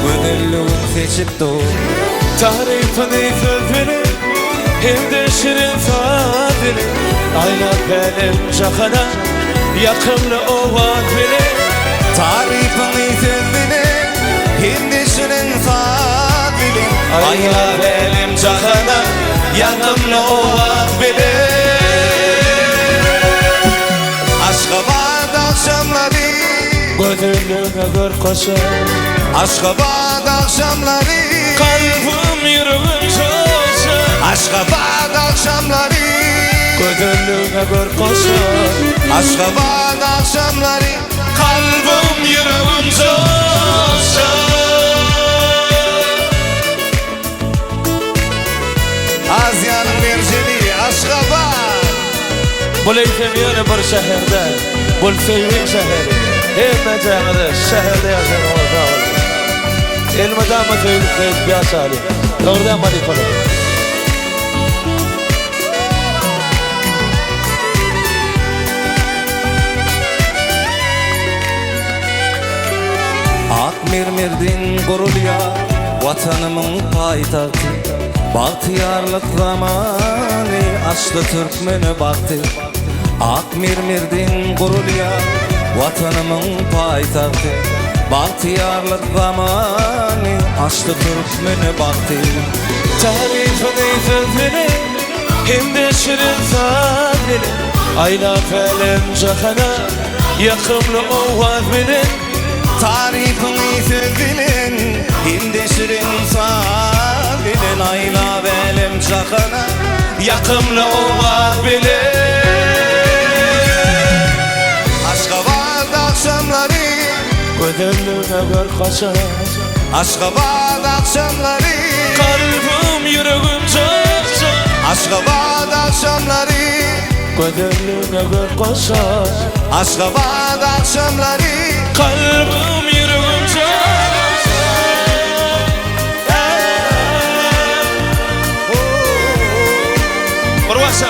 gözelligin seçip dur. Tarypyny söz bilen hem-de şirin saz bilen Aýlap älem jahana ýakymly owaz bilen. Tarypyny söz bilen hem-de şirin saz bilen Aýlap älem jahana ýakymly owaz bilen. Aşgabat agşamlary. Gözelligiňe görk goşar. Aşgabat agşamlary. Kalbym ýüregim joşar. Aşgabat agşamlary. Gözelligiňe görk goşar. Aşgabat agşamlary. Kalbym ýüregim joşar. Aziýanyň merjeni Aşgabat. Bul eýsem ýöne bir şäher däl, bul söýgiň şäheri. Hemmäjäňize şäherde ýaşaýan bolsa bolsun. Elmydama söýlüp söýülip ýaşalyň. Dogry dälmi halypalar? Ak mermerden gurulýar Watanymyň paýtagty. Bagtyýarlyk zamany açdy türkmene bagty. Ak mermerden gurulýar Watanymyň paýtagty. Bagtyýarlyk zamany açdy türkmene bagty. Tarypyny söz bilen hem-de şirin saz bilen Aýlap älem jahana ýakymly owaz bilen. Tarypyňy söz bilen hem-de şirin saz bilen Aýlap älem jahana ýakymly owaz bilen. Aşgabat agşamlary. Gözelligňe görk goşar. Aşgabat agşamlary. Kalbym, ýüregim joşar. Aşgabat agşamlary. Gözelligňe görk goşar. Aşgabat agşamlary. Kalbym, ýüregim joşar. Bir başa.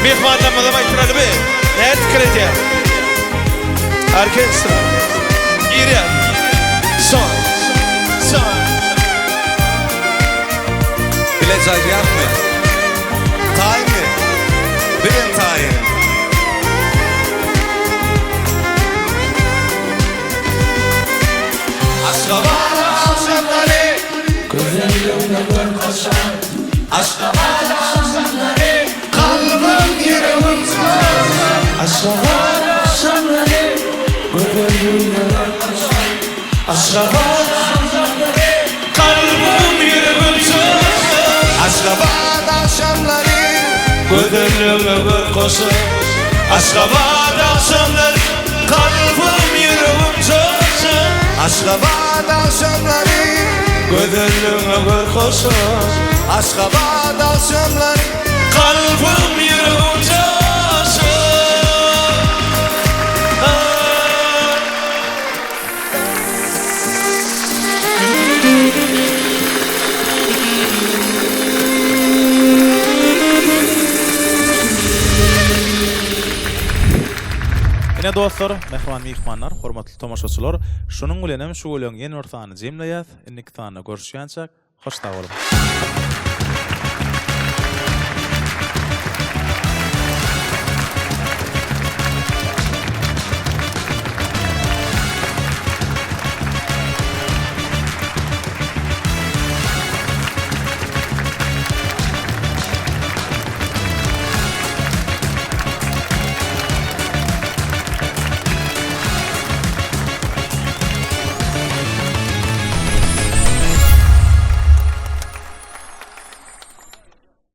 Myhmanlarymyzam aýtdyraly be. Näme pikir edýär? Orkestr. Girýär. Son. Son. Bileje aýdýarysmy? Taýynmy? Bizem taýyn. Aşgabat agşamlary. Gözelligine görk goşar. Aşgabat agşamlary. Kalbym ýüregim joşar. Aşgabat agşamlary. Gözelligine görk goşar. Aşgabat agşamlary. Kalbym ýüregim joşar. Aşgabat agşamlary. Gözelligine görk goşar. Aşgabat agşamlary. Kalbym ýüregim joşar. Aşgabat agşamlary. Gözelligine görk goşar. Aşgabat agşamlary. Kalbym ýüregim joşar. Ine dostlar, mähriban myhmanlar, hormatly tomaşaçylar, şunuň bilenem şu bölegiň ýene bir sanyny jemleýäs. Indiki sanda görüşýänçäk, hoş sag boluň.